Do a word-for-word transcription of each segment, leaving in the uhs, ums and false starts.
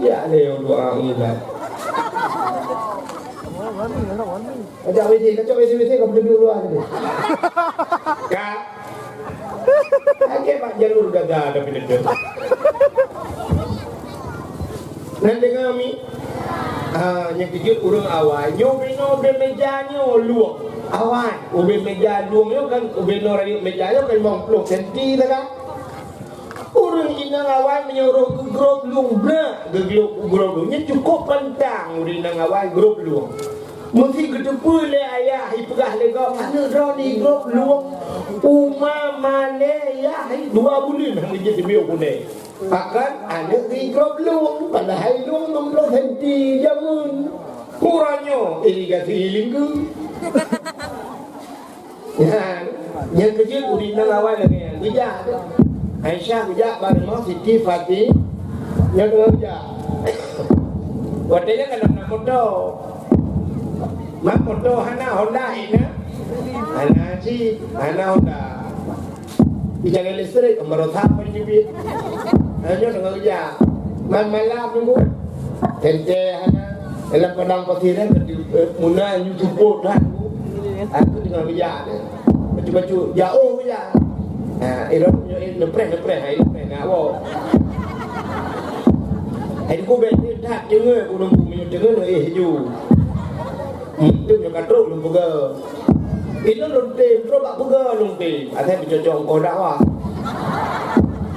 Ya, lé doa umat. Kacau W C, kacau W C, W C, kau pergi luar tadi. Ka. Lagèe bak jalur Gaza tapi dekat. Nan deungoe mi? Ah, nyang keujeuet ureueng awai. Nyoe binoe ubé meja nyoe lueng. Awai, ubé meja lueng nyoe kan, ubé noe rayeuk meja nyoe kan limong ploh senti sagai. Ureueng inong awai meunyoe roh geugrob lueng brat, geugrob, geugrob lueng. Nyan cukôp pantang ureueng inong awai grob lueng. Meusé geuteupeue lé ayah, ipeugah lé gob, "Aneuk droeneuh grob lueng, uma malèe yah dua buleuen hana jiteubiet gulèe." Pakon aneuk geugrob lueng, padahai lueng enam ploh senti jameun. Uroe nyoe irigasi linggeu. Nyan, nyang keujeuet ureueng inong awai lagèe nyan. Geujak tu. Aisyah geujak bak rumoh Siti Fati-, nyan teungoh geujak. Watèe nyan ka na moto. Mak moto hana, Honda hana. Hana cit, hana Honda. Ijangan listrik, baroesa pun jibit. Hana teungoh geujak. Man malam nunggu. Teuntèe hana. Dalam padang pasir kan, eh, muna nyoe tupot kan. Aku tengah bijak ni. Bacut-bacut, jauh bijak. Ha, irong nyoe, eh, nepreh, nepreh, hai nepreh, nak awak. Hai, aku bèk ni that, dengar, aku nunggu, nyoe dengar, eh, ju. Hmm, tu nyoe katrok, nunggu peugah. Itu lôn tem, trok bak peugah lôn tem. Asai beucocok engkau dakwah.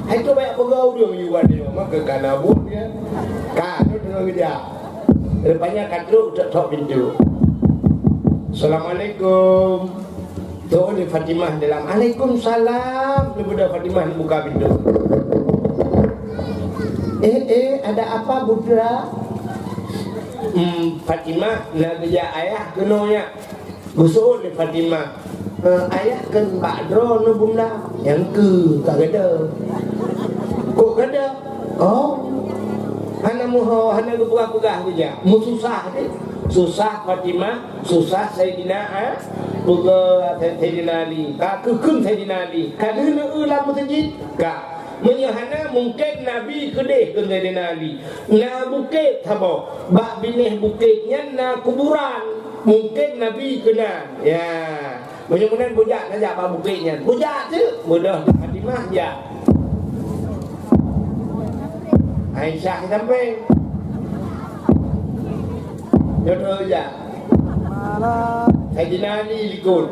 Hai tu banyak peugah ureueng yuwan nyoe, maka kana buet dia. Ka, tu tengah geujak. Rupanya ka trok tok-tok pintu. "Assalamualaikum." Tu oleh Fatimah dalam, "Alaikumsalam." Leubeh dah Fatimah buka pintu. "Eh, eh, ada apa, Bunda?" Hmm, Fatimah, na geujak ayah keunoe nyak. Geuseuôt lé Fatimah, "Eh, ayah kheun bak droeneuh bunda." "Nyang keu ka gada." "Kok gada?" "Oh." Hana meuho, hana geupeugah-peugah geujak. Meususah deh. Susah Fatimah, susah Saidina, ha? Peugah Saidina Ali. Ka keu kheun Saidina Ali. Ka lheueh neueu lam meuseujid? Ka. Meunyoe hana, mungken Nabi keudeh kheun Saidina Ali. Na bukét saboh. Bak binéh bukét nyan na kuburan. Mungken Nabi keunan. Ya. Meunyoe meunan bujak saja bak bukét nyan. Bujak teuk. Mudah Fatimah jak. Aisyah sampai. Jodoh jak. Saidina Ali likot.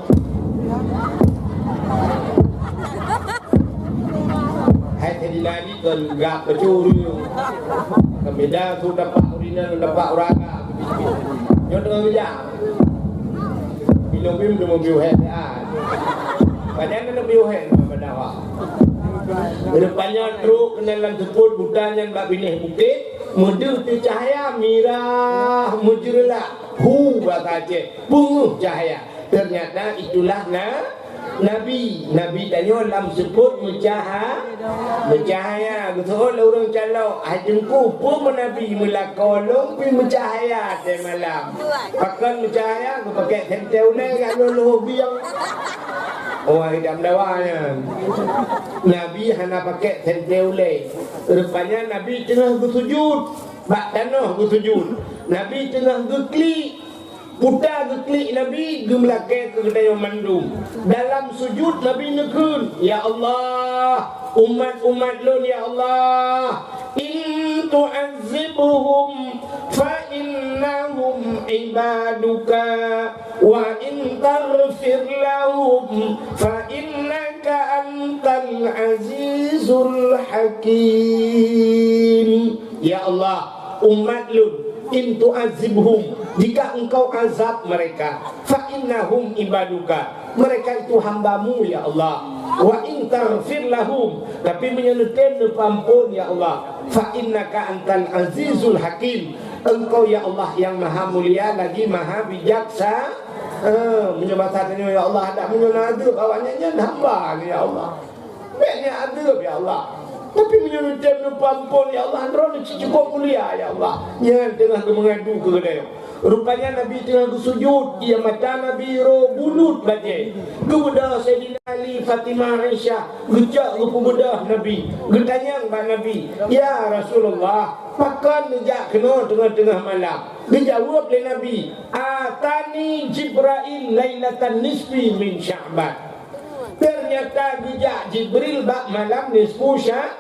Hai Saidina Ali kon gap keucuri. Kami dah tu dapat urina, dapat uraga. Nyoe teungoh geujak. Minum bim tu mobil head. Padahal nak mobil head pada awak. Rupanya trok keunan lam seupôt buta nyan bak binéh bukét, meudeuh teucahya mirah meujeureulah. Hu, bahasa Aceh, peungeuh cahya. Ternyata itulah na-, Nabi. Nabi tanyoe lam seupôt meucaha-, meucahya. Geuseuôt lé ureueng calok, "Hai Teungku, peue meunabi meulakoe lôn pih meucahya watèe malam?" Pakon meucahya, geupakèk senter ulèe jak lhôh-lhôh bieng. Oh, hai dam dawa nyan. Nabi hana pakèk senter ulèe. Rupanya Nabi teungoh geusujut. Bak tanoh geusujut. Nabi teungoh geuklik. Puta geuklik Nabi, geumeulakèe keu geutanyoe mandum. Dalam sujut Nabi neukheun, "Ya Allah, umat-umat lôn, ya Allah, in tu'adzibhum fa innahum ibaduka, wa in taghfir lahum fa innaka antal azizul hakim." Ya Allah, umat lôn, in tu'adzibhum, jika Engkau azab mereka, fa innahum ibaduka, mereka itu hamba-Mu, ya Allah. Wa in taghfir lahum, tapi meunyoe neutem neupeuamphon, ya Allah, fa innaka antal azizul hakim, Engkau, ya Allah, yang maha mulia lagi maha bijaksa-, eh, meunyoe basa tanyoe, ya Allah, adak meunyoe na adeueb awaknyan nyan hamba, ya Allah. Bèk neuadeueb, ya Allah. Tapi meunyoe neutem neupeuamphon, "Ya Allah, droeneuh cit cukôp mulia, ya Allah." Nyan teungoh geumeungadu keu geutanyoe. Rupanya Nabi teungoh geusujud, ia mata Nabi roh bulut bajée. Geubeudôh Saidina Ali, Fatimah, Aisyah, geucok geupeubeudôh Nabi. Geutanyong bak Nabi, "Ya Rasulullah, pakon neujak keunoe teungoh-teungoh malam?" Geujaweueb lé Nabi, "Atani Jibrail lailatan nisfi min Sya'ban." Ternyata geujak Jibril bak malam nisfu Sya-,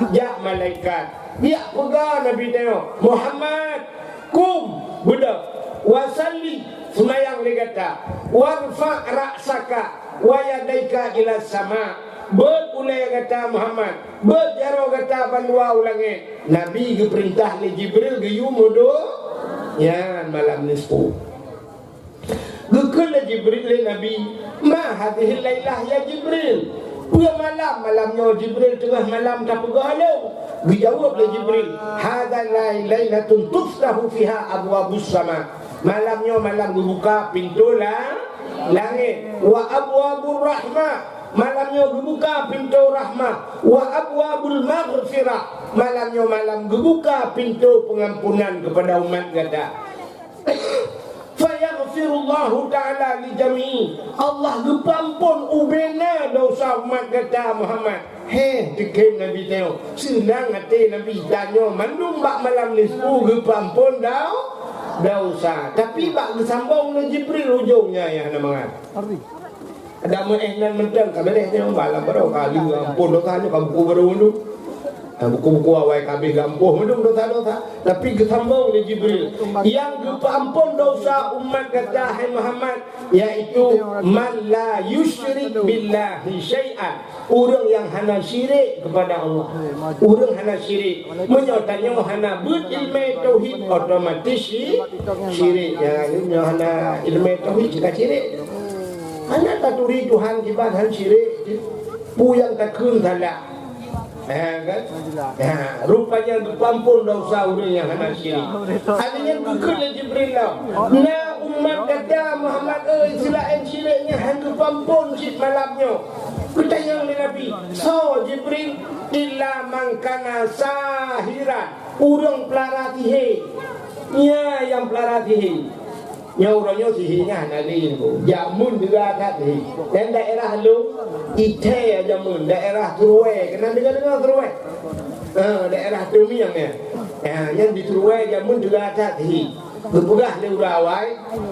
jak malaikat. Geujak peugah Nabi nyoe, "Muhammad, kum, beudôh, wa salli, seumayang lé gata, warfa' ra'saka wa yadaika ila sama." Beuet ulée gata Muhammad, beuet jaroe gata bandua u langét. Nabi geupeurintah lé Jibril geuyue meudoá. Nyan malam nisfu. Geukheun lé Jibril lé Nabi, "Ma hadhihil lailah ya Jibril?" Peue malam, malam nyoe Jibril teungoh malam tapeugah lom? Geujaweueb lé Jibril, "Hadza lai-, lailatun tuftahu fiha abwabus sama." Malam nyoe malam geubuka pintoe la-, langét. "Wa abwabur rahmah." Malam nyoe geubuka pintoe rahmah. "Wa abwabul maghfirah." Malam nyoe malam geubuka pintoe peungampunan keupada umat gata. "Fayaghfirullahu ta'ala li jami'i." Allah geupeuamphon ubena desya umat gata Muhammad. Heh, teukem Nabi nyoe. Seunang até Nabi tanyoe mandum bak malam nisfu geupeuamphon dau-, desya. Tapi bak geusambong lé Jibril ujong nyan nyang hana mangat. Ada meu'eh nan mantong ka beureh nyoe, malam baroe ka lheueh amphon desya nyoe ka buku baru mandum. Ha, buku-buku awai ka habéh geuampoh mandum desya-desya. Tapi geusambong lé Jibril, "Nyang geupeuamphon desya umat gata, hai Muhammad, yaitu man la yusyrik billahi syai'an." Ureuëng nyang hana syirik keupada Allah. Ureuëng hana syirik. Meunyoe tanyoe hana beuet ileumé tauhid, otomatis syi-, syirik. Ya, meunyoe hana ileumé tauhid, cit ka syirik. Hana taturi Tuhan kiban han syirik. Peue nyang takheun salah. Ha, kan? Ha, rupanya geupeuamphon desya ureuëng nyang hana syirik. Artinya geukheun lé Jibril lah, "Na umat gata Muhammad, eh, selaén syirik nyan han geupeuamphon cit malam nyoe." Geutanyong lé Nabi, "Soe Jibril?" "Illa man kana sahiran." Ureuëng peulara sihé. Nyan nyang peulara sihé. Nyoe uroe nyoe sihé nyan hana lé nyoe. Jameun deuga that sihé. Dan daerah lôn, Itai jameun, daerah Seruwe. Keunan deungoe-deungoe Seruwe? Ha, daerah Teumieng nyan. Ha, nyan di Seruwe jameun deuga that sihé. Geupeugah lé ureuëng awai,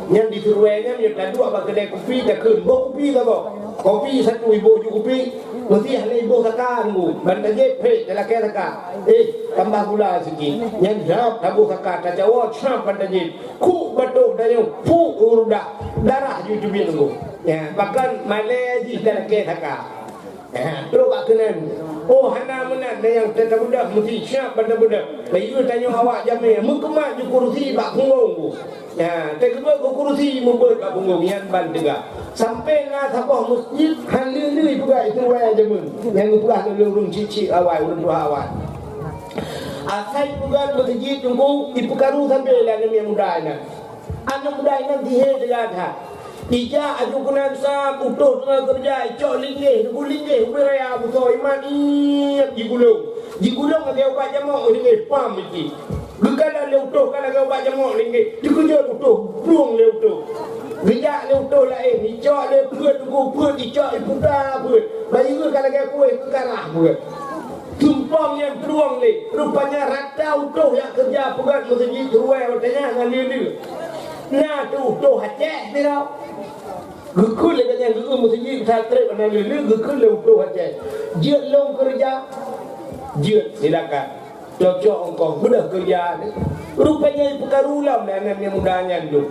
nyan di Seruwe nyan, nyoe taduek bak keudè kupi, takheun, "Boh kupi saboh." Kopi satu iboh ju kupi, meusih lé iboh saka nunggu. Ban tajép, phét, talakée saka. Eh, tambah gula sikit. Nyan jaweueb taboh saka, tacawoe, cam ban tajép. Kuk batôh dayong, puk u rudah, darah ju teubiet nunggu. Ya, pakon malée jih talakée saka. Eh, trok bak keunan. Oh, hana meunan, na nyang teutabeudak meusti siap ban tabeudak. Bayeue tanyoe awak jamé, meukeumat ju kurusi bak punggong. Ya, teukeubeuet keu kurusi meubeuet bak punggong nyan ban teuga. Sampai na saboh meuseujid, han lé-lé peugah itu wayang jameun. Nyang geupeugah lé ureuëng cicik awai, ureuëng tuha awai. Asai peugah meuseujid teungku, ipeukaru sampai lé aneuk muda nyan. Aneuk muda nyan jihé teuga that. Ijak aju keunan sa, utôh teungoh keureuja, icok linggéh, teungku linggéh, ubé raya busoe iman, iep jigulong. Jigulong lagée ubat jamok linggéh, pam iti. Geukalon lé utôh ka lagée ubat jamok linggéh, dikeujot utôh, plueng lé utôh. Geujak lé utôh laén, icok lé peuet, teungku peuet, icok iputa peuet. Bayeue ka lagée kueh, geukarah peuet. Tumpang nyang plueng lé, rupanya rata utôh nyang keureuja peugét meuseujid Seruwe watée nyan ngon lé-lé. Na teu utôh Aceh sidroe. Geukheun lé gobnyan geueu meuseujid, sa trép na lé-lé, geukheun lé utôh Aceh. Jeuet lôn keureuja, jeuet silakan. Cocok ongkong, beudôh keureuja. Rupanya ipeukaru lom lé aneuk muda nyan dum.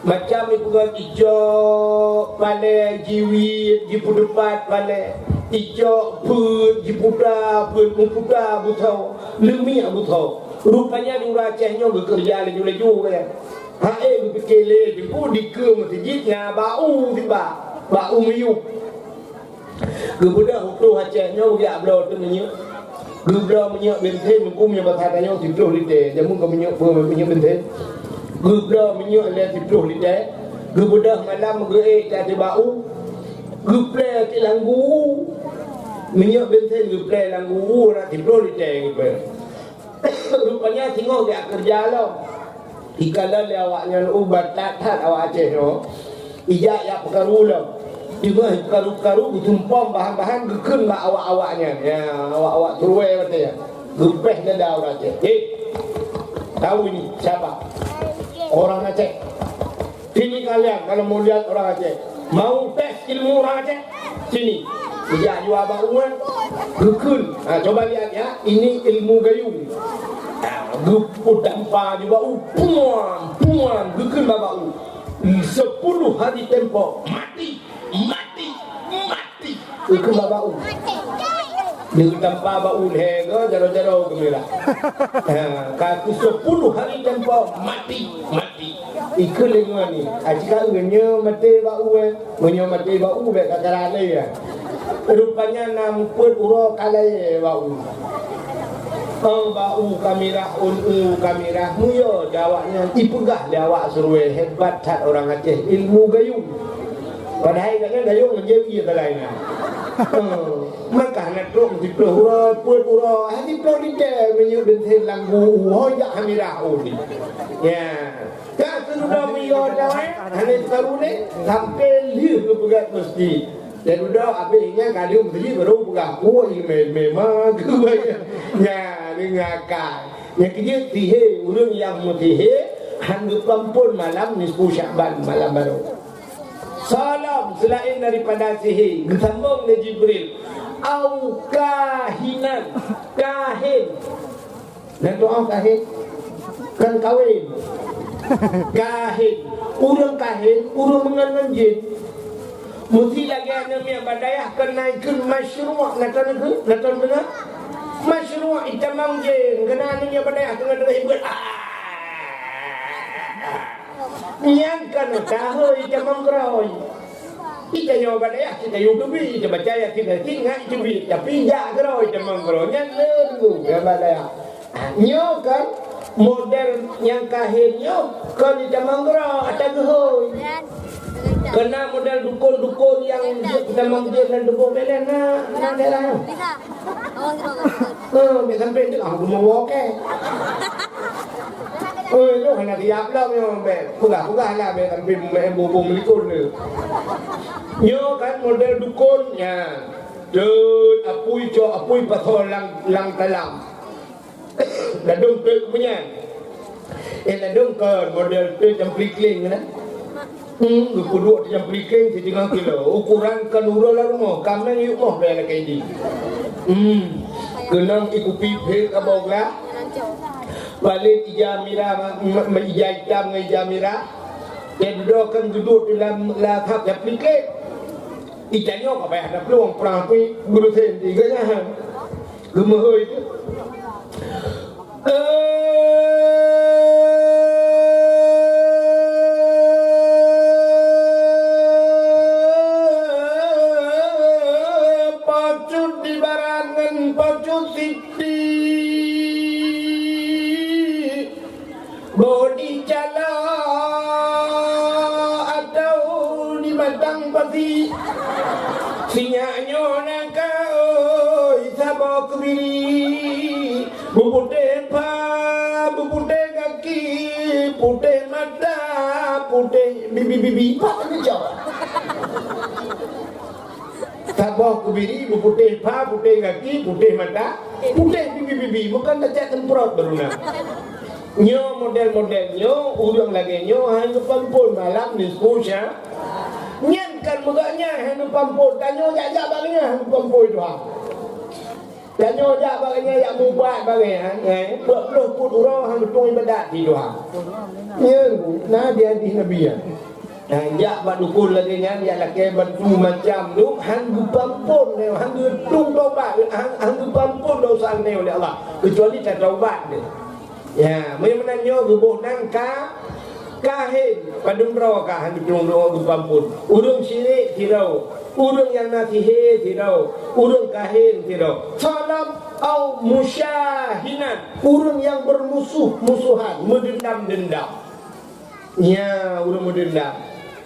Macam ipeugah icok palée, jiwiet, jipeuteupat palée, icok peuet, jiputa peuet, meuputa busoe, leumiek busoe. Rupanya di ureuëng Aceh nyoe geukeureuja laju-laju, ya. Hai geupike lé teungku dikeue meuseujid na bak u sibak, bak u miyueb. Geubeudôh utôh Aceh nyoe geujak bloe teuk minyeuk. Geubloe minyeuk bentén, meunyoe basa tanyoe siplôh lité. Jameun kon minyeuk peue, minyeuk bentén. Geubloe minyeuk lé siplôh lité. Geubeudôh malam geuék ka tibak u. Geuplée tilang guru. Minyeuk bensin geuplè lam guru na siploh liter geuplè. Rupanya singoh geujak keureuja lom. Ikalon lé awaknyan ubat that-that awak Aceh nyoe. Ijak jak peukaru lom. Teungoh peukaru-karu geutumpom bahan-bahan geukheun bak awak-awaknyan. Ya, awak-awak Suruwei watèe nyan. Geupèh dada ureueng Aceh. "Eh, tahu ini siapa? Orang Aceh. Sini kalian kalau mau lihat orang Aceh. Mau tes ilmu orang Aceh? Sini." Ijak jua bak u, geukheun. Ha, coba lihat ya, ini ilmu gayung. Ha, geupeutampa jua bak u, puang, puang, geukheun bak u. Sepuluh hari tempoh, mati, mati, mati. Geukheun bak u. Geupeutampa bak u lhèe go, jaroe-jaroe geumirah. Ha, ka keu sepuluh hari tempoh, mati, mati. Ikheun lé ngon ni, "Aci ka ureueng nyoe maté bak u, eh? Meunyoe maté bak u, bèk ka karat lé, ya." Rupanya na mupeuet uroe ka layèe bak u. Oh, bak u ka mirah, ôn u ka mirah. Meuyô di awaknyan ipeugah lé awak Suruwei, hebat that orang Aceh, ilmu gayung. Padahai gobnyan gayung ngon jép ie sagai na. Oh, maka na trok siploh uroe, peuet uroe, ha siploh liter minyeuk bensin lam guru, ho jak ha mirah u ni. Ya. Ka seududoe meuyô dawai, hana jikaru lé, sampoe lheueh geupeugöt meuseujid. Dan dudoe abéh nyan ka lheueh meuseujid baru peugah, "Woi, mé-, memang keu nyan deungon akai." Nyang keujeuet sihé, ureueng nyang meusihé han geupeuampôn malam nisfu Syakban, malam barô. Soe lom seulaén daripada sihé, geusambông lé Jibril, "Au kahinan, kahin." Nyan doa kahin, kan kawén. Kahin. Ureueng kahin, ureueng meungon ngon jén. Meusti lagèe aneuk miet bak dayah keunan kheun masyru', na kon kheun, na kon deungö? Masyru' itamong jén, keunan aneuk miet bak dayah teungoh-teungoh hiburan. Ah! Nyan kon tahu itamong keurôi. Itanyoe bak dayah, itanyoe teubiet, ita baca Yasin, Yasin, ngat teubiet, tapi jak keurôi itamong keurôi. Nyan lé dulu, ya, bak dayah. Nyoe kan model nyang kahin nyoe, kon itamong keurôi, ata geuhôi. Keunan model dukon-dukon nyang jeuet itamong jén lam tuboh bèk lé na, na daerah nyoe. Oh, bèk sampai tu, ah, cuma woe kèe. Oh, nyoe hana siap lom nyoe, bèk. Peugah-peugah lah, bèk sampai meu'en bubông likot tu. Nyoe kan model dukon, nyan. Deut, apui cok, apui pasoe lam, lam talam. Ladôm teuk keumeunyang. Eh, ladôm kon model teuk nyang plikling na. Hmm, geupeuduek nyang plikling siteungoh kilo. Ukuran kon uroe lam rumoh, kaméng yue moh bèe lakèe jih. Hmm. Keunong ikupi phé ka boh glah. Palét ija mirah, ma-, ma-, ija itam ngon ija mirah. Nyang dudoe kon geuduek lam, lam hab nyang plikling. Itanyoe ka payah taplueng prang pih geulusén tiga nyan. Geumeuhôi tu. Pacut di barangan, pacut siti. Bodi cala atau di batang pasi. Sinyak nyoe nangka oi, saboh keubiri. Beuputéh pha, beuputéh gaki, putéh mata, putéh bibi-bibi. Pat teukeujot. Saboh keubiri, beuputéh pha, putéh gaki, putéh mata, putéh bibi-bibi. Bukan tacak semprot baru na. Nyoe model-model nyoe, ureueng lagèe nyoe han geupeuampôn malam nisfu Sya-, nyan kan meugah nyan han geupeuampôn. Tanyoe jak-jak bak nyan han geupeuampôn Tuhan. Tanyoe jak bak nyan jak mubat bak nyan, eh, peuet ploh peuet uroe han geutueng ibadat di Tuhan. Nyan na di hadih Nabi nyan. Nah, jak bak dukon lagèe nyan, jak lakèe bantu macam tu, han geupeuampôn, han geutueng tobat, han, han geupeuampôn dosa geutanyoe lé Allah, keucuali tataubat deh. Ya, meunyoe meunan nyoe geuboh nan ka, kahin, padum droe ka han geutueng doa geupeuampôn. Ureueng syirik sidroe, ureueng nyang na sihé sidroe, ureueng kahin sidroe. Salam au musyahinan, ureueng nyang bermusuh-musuhan, meudeundam-deundam. Nya, ureueng meudeundam.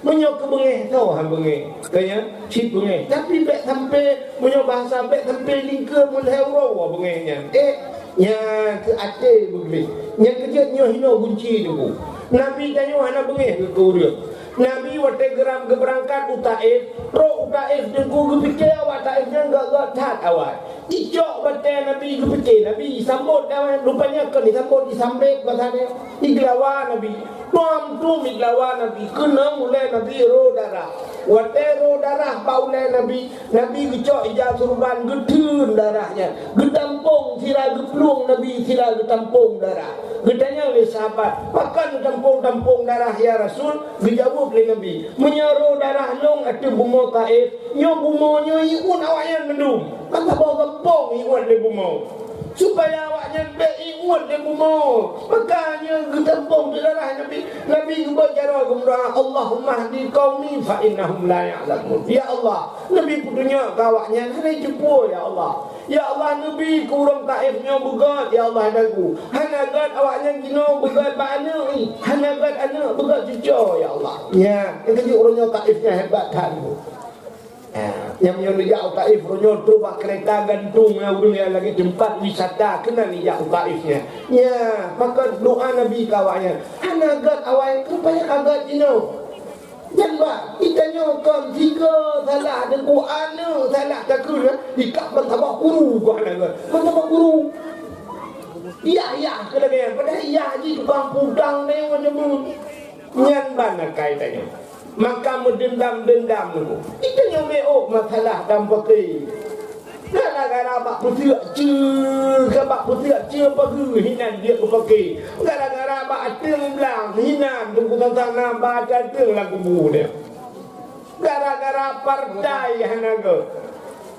Meunyoe keu beungéh, soe han beungéh. Keu nyan cit beungéh. Tapi bék sampai, meunyoe bahasa, bék sampai lingka meulhèe uroe beungéh nyan. Eh, nyan keu até beungéh. Nyan keu jeuet nyoe hinoe gunci Teungku. Nabi tanyoe hana beungéh keu ureueng. Nabi watèe geuram geubeurangkat u Taif, trok u Taif Teungku geupike awak Taif nyan gèt-gèt that awai. Icok batèe Nabi geupike, Nabi isambot, rupanya kon isambot, isambet bahasa nyan. Igeulawa Nabi. Tom-tom igeulawa Nabi. Keunong ulèe Nabi rô darah. Watèe rô darah bak ulèe Nabi, Nabi geucok ija surban, geutheun darah nyan. Geutampong sira geuplueng Nabi, sira geutampong darah. Geutanyong lé sahabat, "Pakon tampong-tampong darah, ya Rasul?" Geujaweueb lé Nabi, "Meunyoe rô darah lôn ateueh bumoe Taif, nyoe bumoe nyoe iuet awaknyan mandum. Maka boh gampông iuet lé bumoe. Supaya awaknyan bèk iuet lé bumoe." Maka nyoe geutampong darah Nabi. Nabi geubeuet jaroe geumeudoa, "Allahumma hdi qaumi fa innahum la ya'lamun." Ya Allah, Nabi peutunyok keu awaknyan, hana jiteupeue, ya Allah. Ya Allah, neubi keu ureueng Taif nyoe beugèt, ya Allah, Tuhanku. Hana gèt awaknyan jinoe beugèt bak aneuk, hana gèt aneuk beugèt cucoe, ya Allah. Nyan, nyang keuneuk ureueng nyoe Taif nyan hebat that. Ha, nyang meunyoe neujak u Taif, ureueng nyoe trôk bak keureta gantung, nyang ureueng nyang lagèe teumpat wisata keunan neujak u Taif nyan. Nyan, maka doa Nabi keu awaknyan. Hana gèt awai, rupanya ka gèt jinoe. Nyan bah, geutanyoe kon sikeue salah Teungku, aneuk salah takheun, ikab ban sabab guru, bah, ban sabab guru. Yah, yah, keu lagèe nyan. Padahai yah jih tukang putang nyoe macam tu. Nyan ban akai tanyoe. Maka meudendam-dendam Teungku. Geutanyoe meu'oh masalah dan peuke. Gara-gara bak peusiek ceue, ka bak peusiek ceue peugeuh hinan jeuet keu peuke. Gara-gara bak ateueng blang hinan Teungku, sang-sang na bak ateueng lam kubu nyan. Gara-gara partai hana gèt.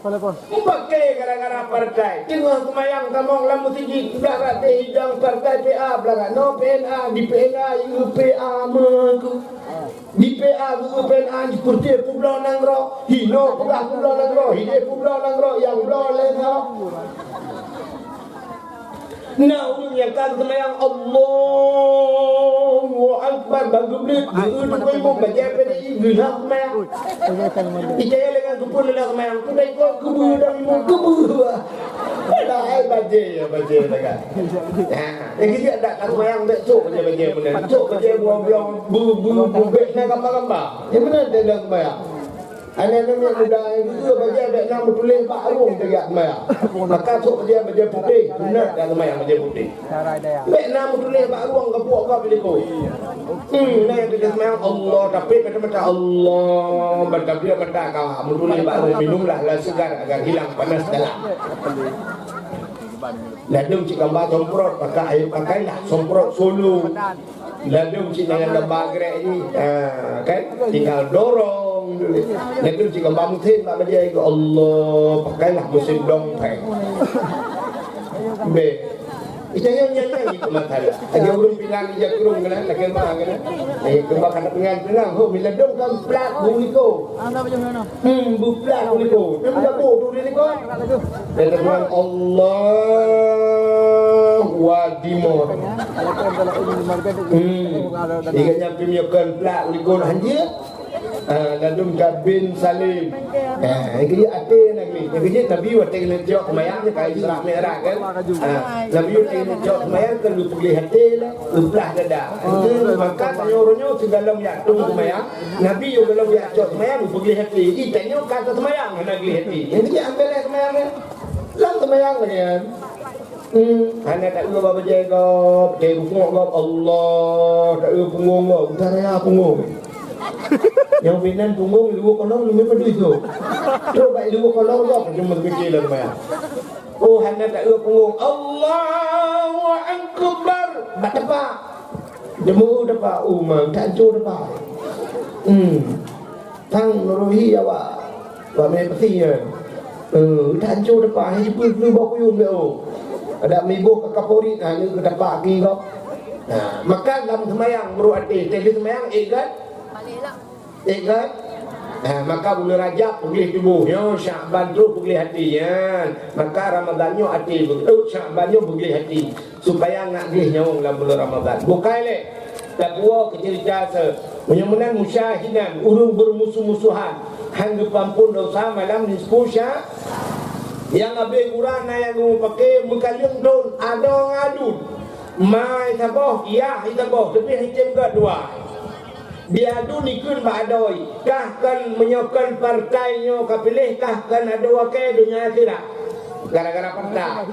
Meupaké gara-gara partai. Teungoh seumayang tamong lam meuseujid, blah rot hidang partai P A, blah rot noe P N A, di P N A, i P A meuku. Di P A geupeue P N A, di peureute peubloe nanggroe, hinoe peugah peubloe nanggroe, hideh peubloe nanggroe, nyang bloe lé nyoe. Na ureueng nyang ka geuseumayang, Allahu Akbar, ban geubleut, geu-eu teungku imum, bajèe P D I, geuh na seumayang. Icaya lé ngon geupeue lé na seumayang, tu dah ikot geubeue dan imum, geubeue. Dah ai bajèe, ya, bajèe dah kan. Ha, lagi dia dak ka seumayang, dak cok bajèe-bajèe meunan. Cok bajèe buah blong, bu, bu, bu, bèk na gambar-gambar. Nyang meunan dah dah seumayang. Aneuk-aneuk muda nyang geukeu bajèe bèk na meutuléh bak rueng tajak seumayang. Maka trok bajèe, bajèe putéh, sunat tajak seumayang bajèe putéh. Bèk na meutuléh bak rueng geupuek gob di likot. Hmm, na nyang tajak seumayang Allah, tapi kata-kata Allah, ban tabligh mata ka meutuléh bak rueng, minumlah air segar agar hilang panas dalam. Ladôm cit gamba semprot, pakai air, pakailah semprot solo. Ladôm cit nyang gamba grek ni, ha, kan? Tinggal dorong dulu. Ladôm cit gamba mesin, bak bajèe, ya Allah, pakailah mesin dompet. Bèk. Ita nyang nyan nyan itu masalah. Ada ureueng bilang ija kurung kena, lagi mah kena. Eh, kembang kena pengan tenang, ho, bila dong kan plat bu liko. Hmm, bu plat bu liko. Dia budak bu tu di liko. Dia teman Allah wa dimor. Hmm. Tiga nyampe miokan plat bu liko hanjir. Ah, ladôm ka bin Salim. Ah, nyang keujieb até Nabi. Nyang keujieb Nabi watèe geuneuk cok seumayang, nyang ka Isra Mi'raj kan. Ah, Nabi watèe geuneuk cok seumayang kan geupeugleh até lah, geuplah dada. Itu maka tanyoe uroe nyoe sigohlom jak tueng seumayang, Nabi sigohlom jak cok seumayang geupeugleh até. Ih, tanyoe ka seumayang hana gleh até. Nyang keujieb ambil lah seumayang nyan. Lam seumayang lagèe nyan. Hmm, hana taeu bak bajèe gob, teurukoh gob, Allah, taeu punggong gob, udah raya punggong. Nyang binan punggong luwa kolong, leumeh padum itu. Trok bak luwa kolong gob, cuma teupikir lam maya. Oh, hana taeu punggong, Allahu Akbar, bak tepak. Jeumu tepak, oh, ma, tak ancô tepak. Hmm. Tang nuruhi awak. Wak mé peti nyan. Eh, udah hancô tepak, hai jipeu keu boh kuyun bèk oh. Adak miboh ka kaporit, ha, nyoe geutapak ki gob. Nah, maka lam seumayang meurok até, teuh seumayang, eh, kan? Eh, kan? Nah, maka buleuen Rajab peugleh tuboh, nyoe Syakban troh peugleh até, nyan. Maka Ramadhan nyoe até, beutôi Syakban nyoe peugleh até. Supaya ngak gleh nyawöng lam buleuen Ramadhan. Bukai lé, tapuwoe keu ceurita se- Meunyoe meunan musyahidan, ureuëng beurumusuh-musuhan, han geupeuampon desya malam nisfu sya-, nyang abée gura na nyang geumeupaké meukaleueng thon, adoe ngon aduen. Ma saboh, yah saboh, leubeh item gét dua. Di aduen ikheun bak adoe, kah kon meunyoe kon partai nyoe ka piléh, kah kon adoe kée donya akhirat. Gara-gara partai.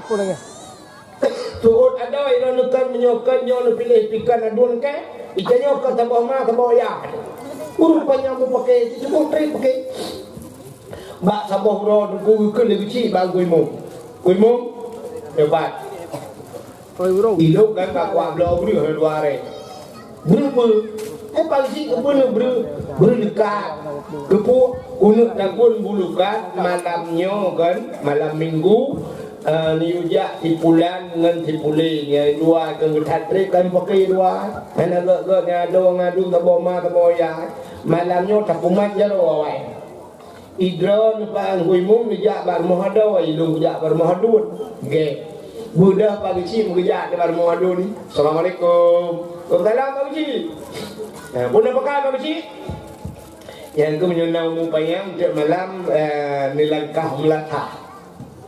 Tuôt adoe, droeneuh kon meunyoe kon nyoe neupiléh pih kon aduen kée, itanyoe kon saboh ma saboh yah. Ureuëng panyang meupaké, cukup trép paké. Bak saboh uroe Teungku geukheun lé geuchik bak Teungku Imum. Teungku Imum, hebat. Ilôn kan ka kuat bloe breueh dua hari. Breueh-breueh. Eh, Pak Geuchik keupeue breueh? Breueh leukat. Keupeue? Keuneuk takheun bulukat malam nyoe kan, malam minggu, eh, neuyue jak si pulan ngon si pulé. Nyang dua keu geuthat trép kan paké dua. Hana gét-gét nyang adoe ngon aduen saboh ma saboh yah. Malam nyoe tapumat jaroe awai. Idroe neupak Teungku Imum neujak bak rumoh adoe, ilôn jak bak rumoh aduen. Gét. Beudôh Pak Geuchik meugeujak bak rumoh aduen. Assalamualaikum. Waalaikumsalam Pak Geuchik. Nah, peue na peukara Pak Geuchik? Nyang keu meunyoe na umu panyang tiep malam, eh, neulangkah meulatah.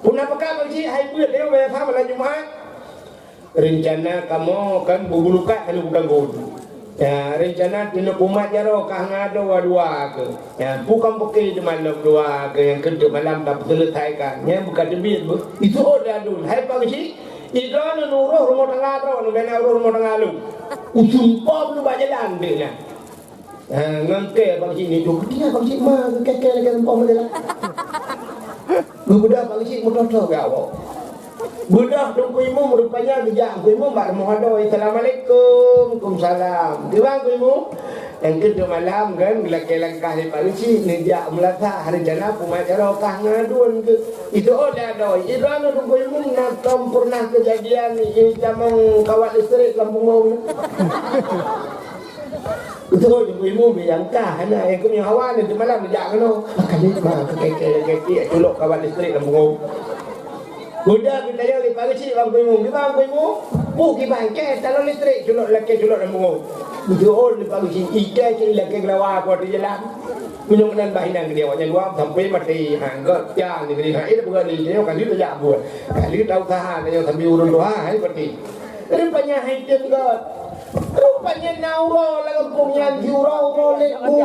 Peue na peukara Pak Geuchik? Hai beuet lé biasa malam Jumat. Reuncana kamoe kan beubulukat keuneuk peugah gon. Ya, reuncana keuneuk pumat jaroe kah ngon adoe dua keuh. Ya, peue kan paké teumalom dua keuh nyang keuneuk malam tapeuseuleusaika. Nyan buka teubiet beuh. Iseuôt lé aduen, hai Pak Geuchik, idroeneuh neuroh rumoh tangga droeneuh, bèk na uroh rumoh tangga lôn. Usumpom lôn bak jalan deh nyan. Ha, ngon kée Pak Geuchik ni tu, keutika Pak Geuchik ma keu kée-kée lagèe leumpah model lah. Geubeudôh Pak Geuchik meutoh-toh gawok. Beudôh Teungku Imum rupanya geujak Teungku Imum bak rumoh adoe. "Assalamualaikum." "Waalaikumsalam." Tiba Teungku Imum, nyang keu malam kan, geulakèe langkah lé Pak Geuchik, neujak meulasah, rencana pumat jaroe kah ngon aduen keuh. Itu oh dah adoe. Itu anu Teungku Imum na tom pernah kejadian ni, itamong kawat listrik lam bungong. Beutôi, Teungku Imum nyang kah, hana, eh, keu nyoe hawa ni, teumalam jak keunoe. Kali ma, kekek-kekek, culok kawat listrik lam bungong. Udah geutanyong lé Pak Geuchik bak Teungku Imum, "Kiban Teungku Imum?" "Peue kiban, kée talon listrik, culok lakèe culok lam bungong." Beutôi lé Pak Geuchik, "Ikée cit lakèe geulawa aku ateueh jalan." Meunyoe meunan bah inan geude awaknyan dua sampai maté. Ha, gét, ya, ni geude, ha, eh, bukan ni, nyoe kali tajak buet. Kali tausaha, nyoe sambil ureueng tuha, hai, pati. Rupanya hai tem gét. Rupanya na uroe lam gampông nyan, di uroe-uroe lét bui.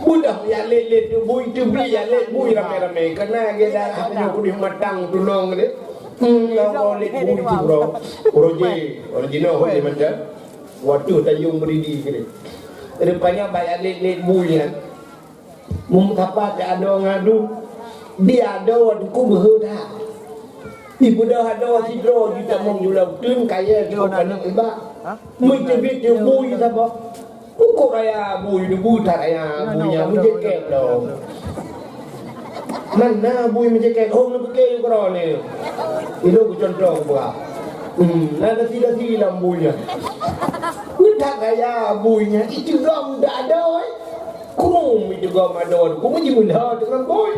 Budah jak lét-lét bui, teubi jak lét bui ramé-ramé. Keunan gét darah nyoe keudeh matang tulông gét. Hmm, na uroe lét bui di uroe. Uroe jih, uroe jinoe uroe jih macam. Watèe tayong beuridi gét. Rupanya bak jak lét-lét bui nyan. Meumeusapat keu adoe ngon aduen. Di adoe Teungku beuhe that. Ibeudôh adoe sidroe jitamong jula uteuen kayèe jih paneuk iba. Meuteubiet teubui saboh. Ukoe raya bui, deubui that raya bui nyan meujakét lom. Mana bui meujakét? Hom neupike yue keudroe nyoe. Ilôn keu cuntoh keubah. Hmm, na dasi-dasi lam bui nyan. That raya bui nyan, iteugom dak adoe. Krum iteugom adoe, krum jimeulhö teungon bui.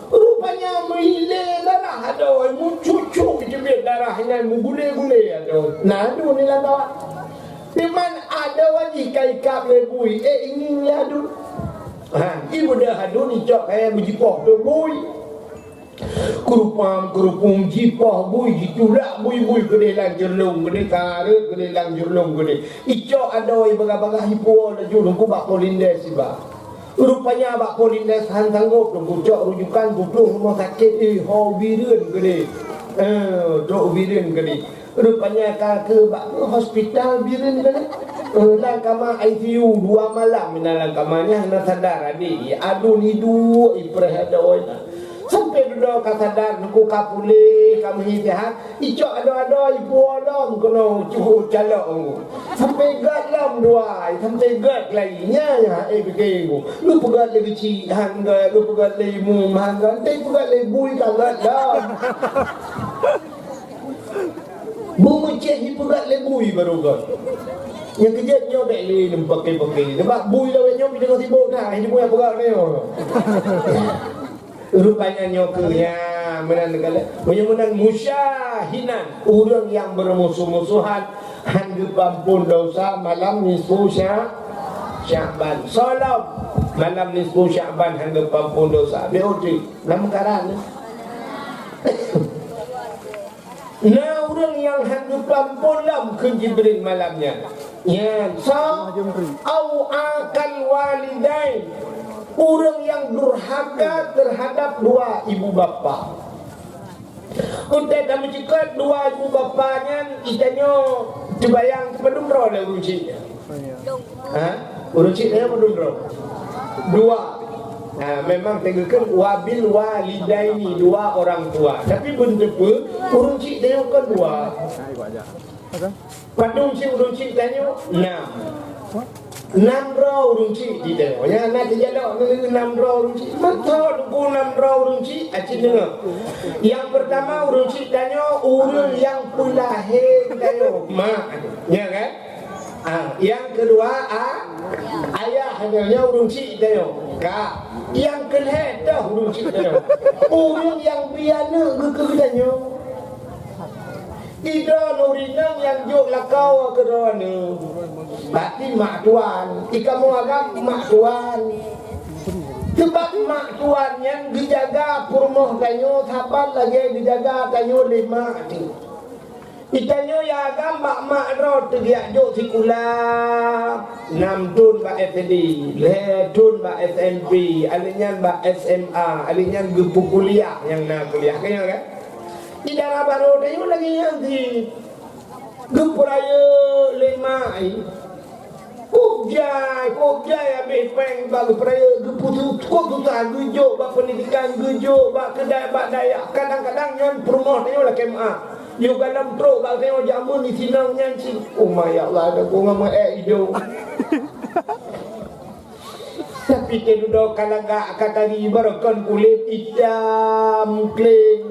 Rupanya meuilée darah adoe, meucucuk jiteubiet darah nyan, meugulée-gulée adoe. Na aduen lam kawat. Teuma adoe jih ka ikab lé bui, eh, ingieng lé aduen. Ha, ibeudôh aduen icok kayèe beujipoh keu bui. Keurupam-keurupum jipoh bui, jitulak bui-bui keudeh lam jeurlông keudeh, kareuet keudeh lam jeurlông keudeh. Icok adoe bagah-bagah ipuwoe laju Teungku bak Polindes iba. Rupanya bak Polindes han sanggop Teungku, cok rujukan putôh rumoh sakét, eh, ho bireuen keudeh. Eh, trok bireuen keudeh. Rupanya ka keu bak hospital bireuen keudeh. Eh, lam kama I C U dua malam inan lam kama nyan hana sadar adik. Aduen iduek ipreh adoe nyan. Sampai dudoe ka sadar, Teungku ka puléh, ka meuhi seuhat. Icok adoe-adoe ipuwoe lom keunoe cuhôt calok Teungku. Sampai gét lom dua, sampai gét lagi. Nyan, nyan, eh, pike Teungku. Lôn peugét lé Geuchik han gét, lôn peugét lé Imum han gét, teupeugét lé bui ka gét lom. Beumeucéh jipeugét lé bui barô gét. Nyang keujeuet nyoe bèk lé neupake-pake. Sebab bui lawét nyoe pih teungoh sibôk that, hana jipeugah peugah nyoe. Rupanya nyoe keuh, ya, meunan keuh. Meunyoe meunan musyah Hinan, ureuëng nyang beurmusuh-musuhan han geupeuampon desya malam nisfu Sya-, Sya'ban. Soe lom malam nisfu Sya'ban han geupeuampon desya. Beuti, lam karan. Na ureuëng nyang han geupeuampon lom keu Jibril malam nyan. Nyan, sa-, au akal walidain. Ureuëng nyang durhaka terhadap dua ibu bapa. Untée tameucukot dua ibu bapa nyan, geutanyoe teubayang padum droe lé ureuëng chik nyan? Ha? Ureuëng chik nyan padum droe? Dua. Ha, memang teugeukeun wabil walidaini, dua orang tua. Tapi beuneuteupeu, ureuëng chik nyan kon dua. Padum cit ureuëng chik tanyoe? Nam. Nam droe ureuëng chik di tanyoe. Nyang na teujalok ngon nam droe ureuëng chik. Mantong ku nam droe ureuëng chik, aci deungoe. Nyang peurtama ureuëng chik tanyoe, ureuëng nyang peulahé tanyoe, mak. Ya kan? Ah, nyang keudua, ah, ayah tanyoe, ureuëng chik tanyoe. Ka. Nyang keulhée toh ureuëng chik tanyoe. Ureuëng nyang bri aneuëk keu tanyoe. Idroeneuh ureuëng nyang jok lakoe keu droeneuh. Berarti mak tuan. Di kamoe agam mak tuan. Sebab mak tuan nyan geujaga peurumoh tanyoe saban lagée geujaga tanyoe lé mak teuh. Di tanyoe ya agam bak mak droe teuh geujak jok sikula. Nam thon bak S D, lhée thon bak S M P, alheuh nyan bak S M A, alheuh nyan geupeu kuliah nyang na kuliah. Ka nyan kan? Di dara barô tanyoe lagée nyan cit. Geupeurayeuk lé mak, ai. Kok jai, kok jai habéh péng bak geupeurayeuk, geupeusu-, kok susah geujok bak peundidikan, geujok bak keudai, bak dayah. Kadang-kadang nyan peurumoh tanyoe lakée meu'ah. Yoh galom trok bak tanyoe jameun di sinan nyan cit. Oh ma ya Allah, ada bunga meu'ék idong. Tapi teududoe ka lagak ka tari, barokon kulét itam kléng.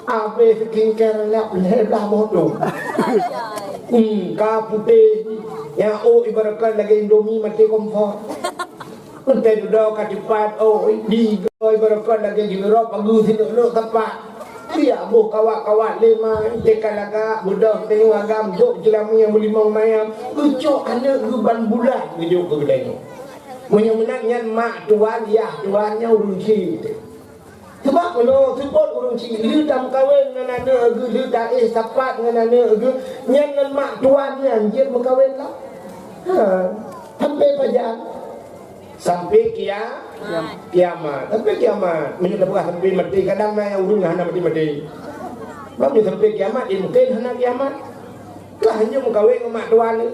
Abéh skincare lap lhée blah boh dum. Hmm, ka putéh. Nyang ôk ibaratkan lagée Indomie maté kompor. Teududoe ka teupat, oh, di igoe ibaratkan lagée jeuet rot pageue sineuk-neuk teumpat. Siak boh kawat-kawat lé ma, teuka lagak, beudôh tanyoe agam, jok jeulamé nyang meulimong mayam, geucok aneuëk geuh ban bulan geujok keu geutanyoe. Meunyoe meunan nyan mak tuan, yah tuan nyan ureuëng chik. Sebab meunyoe seupôt ureuëng chik, lheueh tameukawen ngon aneuëk geuh, lheueh taéh sapat ngon aneuëk geuh, nyan ngon mak tuan nyan jeuet meukawen lah. Ha, sampai pajan. Sampai kia-, kiamat. Sampai kiamat. Meunyoe tapeugah sampai maté, kadang na nyang ureuëng hana maté-maté. Bak meunyoe sampai kiamat, eh, mungken hana kiamat. Ka hanjeuet meukawen ngon mak tuan ni.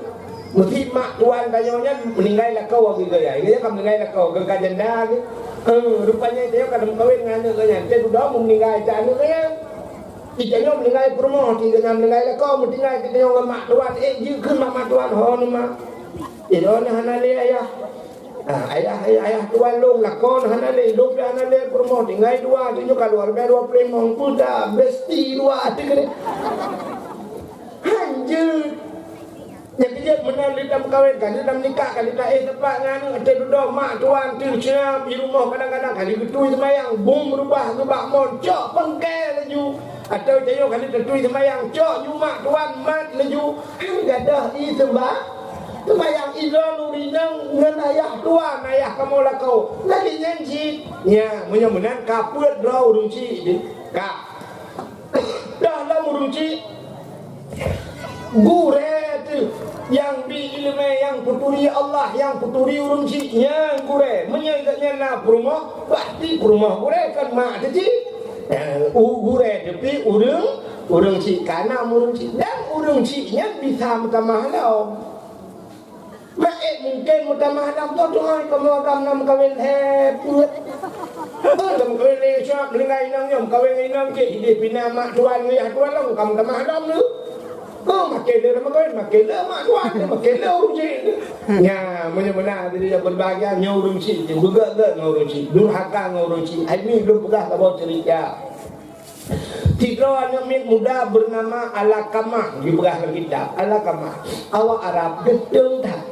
Meusti mak tuan tanyoe nyan meuninggai lakoe geuh gaya. Gaya ka meuninggai lakoe, geuh ka janda geuh. Eh, rupanya tanyoe ka meukawen ngon aneuëk geuh nyan. Teududoe meuninggai cit aneuëk geuh nyan. Di tanyoe meuninggai peurumoh, di tanyoe meuninggai lakoe, meutinggai di tanyoe ngon mak tuan. Eh, jeuet kheun bak mak tuan, ho ni mak. Idong na hana lé ayah. Ah, ayah, ayah, ayah tuan lôn, lakoe na hana lé, lôn pih hana lé peurumoh, tinggai dua, tanyoe ka luar biasa dua puluh lima, peue dah, besti dua, teuka deh. Hanjeuet. Nyang keujeuet meunan lheueh tameukawen, ka lheueh tameunikah, ka lheueh taéh teumpat ngon aneuëk, teududoe mak tuan teuh siab di rumoh, kadang-kadang ka lheueh geutui seumayang, bum reubah geubak mon, cok pangkai laju. Atawa tanyoe ka lheueh tatui seumayang, cok ju mak tuan mat laju. Gadôh ie seumbah-, seumayang idroeneuh ureuëng nyan ngon ayah tuan, ayah kamoe lakoe. Lagée nyan cit. Nya, meunyoe meunan ka peuet droe ureuëng chik deh. Ka. Dah lom ureuëng chik, gurée teuh nyang bi iéleumé, nyang peuturi Allah, nyang peuturi ureuëng chik, nyan gurée. Meunyoe gobnyan na peurumoh, pasti peurumoh gurée, kon mak teuh cit. Eh, u-, gurée teuh pih ureuëng, ureuëng chik, ka na ureuëng chik. Dan ureuëng chik nyan bisa meutamah lom. Mak ék mungken meutamah lam toh tuai kamoe agam na meukawen lhée peuet. Hah, na meukawen lé siab, meuninggai inong nyoe meukawen ngon inong cit, ideh pih na mak tuan ngon yah tuan lom, ka meutamah lom lé. Oh, makin lé na meukawen, makin lé mak tuan, makin lé ureuëng chik. Nya, meunyoe meunan, jadi nyang beureubahagia nyoe ureuëng chik, beugét-gét ngon ureuëng chik, durhaka ngon ureuëng chik. Hai mi lôn peugah saboh ceurita. Sidroe aneuëk miet muda beunama Alakamah, geupeugah lam kitab, Alakamah. Awak Arab geuteung that.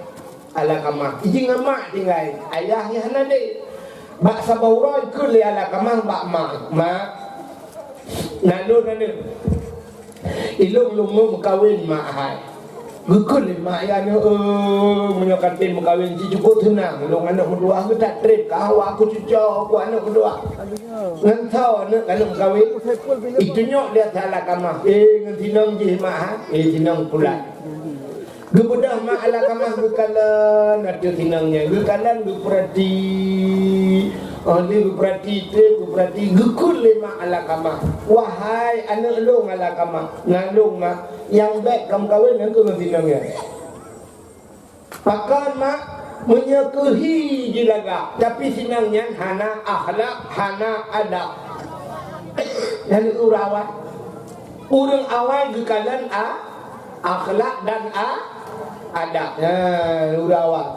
Alakamah, ijih ngon mak tinggai, ayah nyang hana lé. Bak saboh uroe ikheun lé Alakamah bak mak, "Mak, na lôn aneuëk." Ilôn lôn meukawen mak hai. Geukheun lé mak, "Ya aneuk, eh, meunyoe ka tem meukawen, cit cukôp seunang lôn aneuk meudua, geutak trép ka awak kucucoe aneuk meudua." Ngon soe aneuk, aneuk meukawen? Itunyok di ateueh Alakamah. Eh, ngon sinong jih mak hai. Eh, sinong pulan. Geubeudôh mak Alakamah geukalon ateueh sinong nyan. Geukalon geupeurati. Oh, lheueh geupeurati, trép geupeurati, geukheun lé mak Alakamah, "Wahai aneuk lôn Alakamah, na lôn mak, nyang bèk ka meukawen ngon keu ngon sinong nyan." "Pakon mak?" "Meunyoe keuhi jilagak, tapi sinong nyan hana akhlak, hana adab." Nyan ureueng awai. Ureueng awai geukalon a-, akhlak dan a-, adab. Nyan ureueng awai.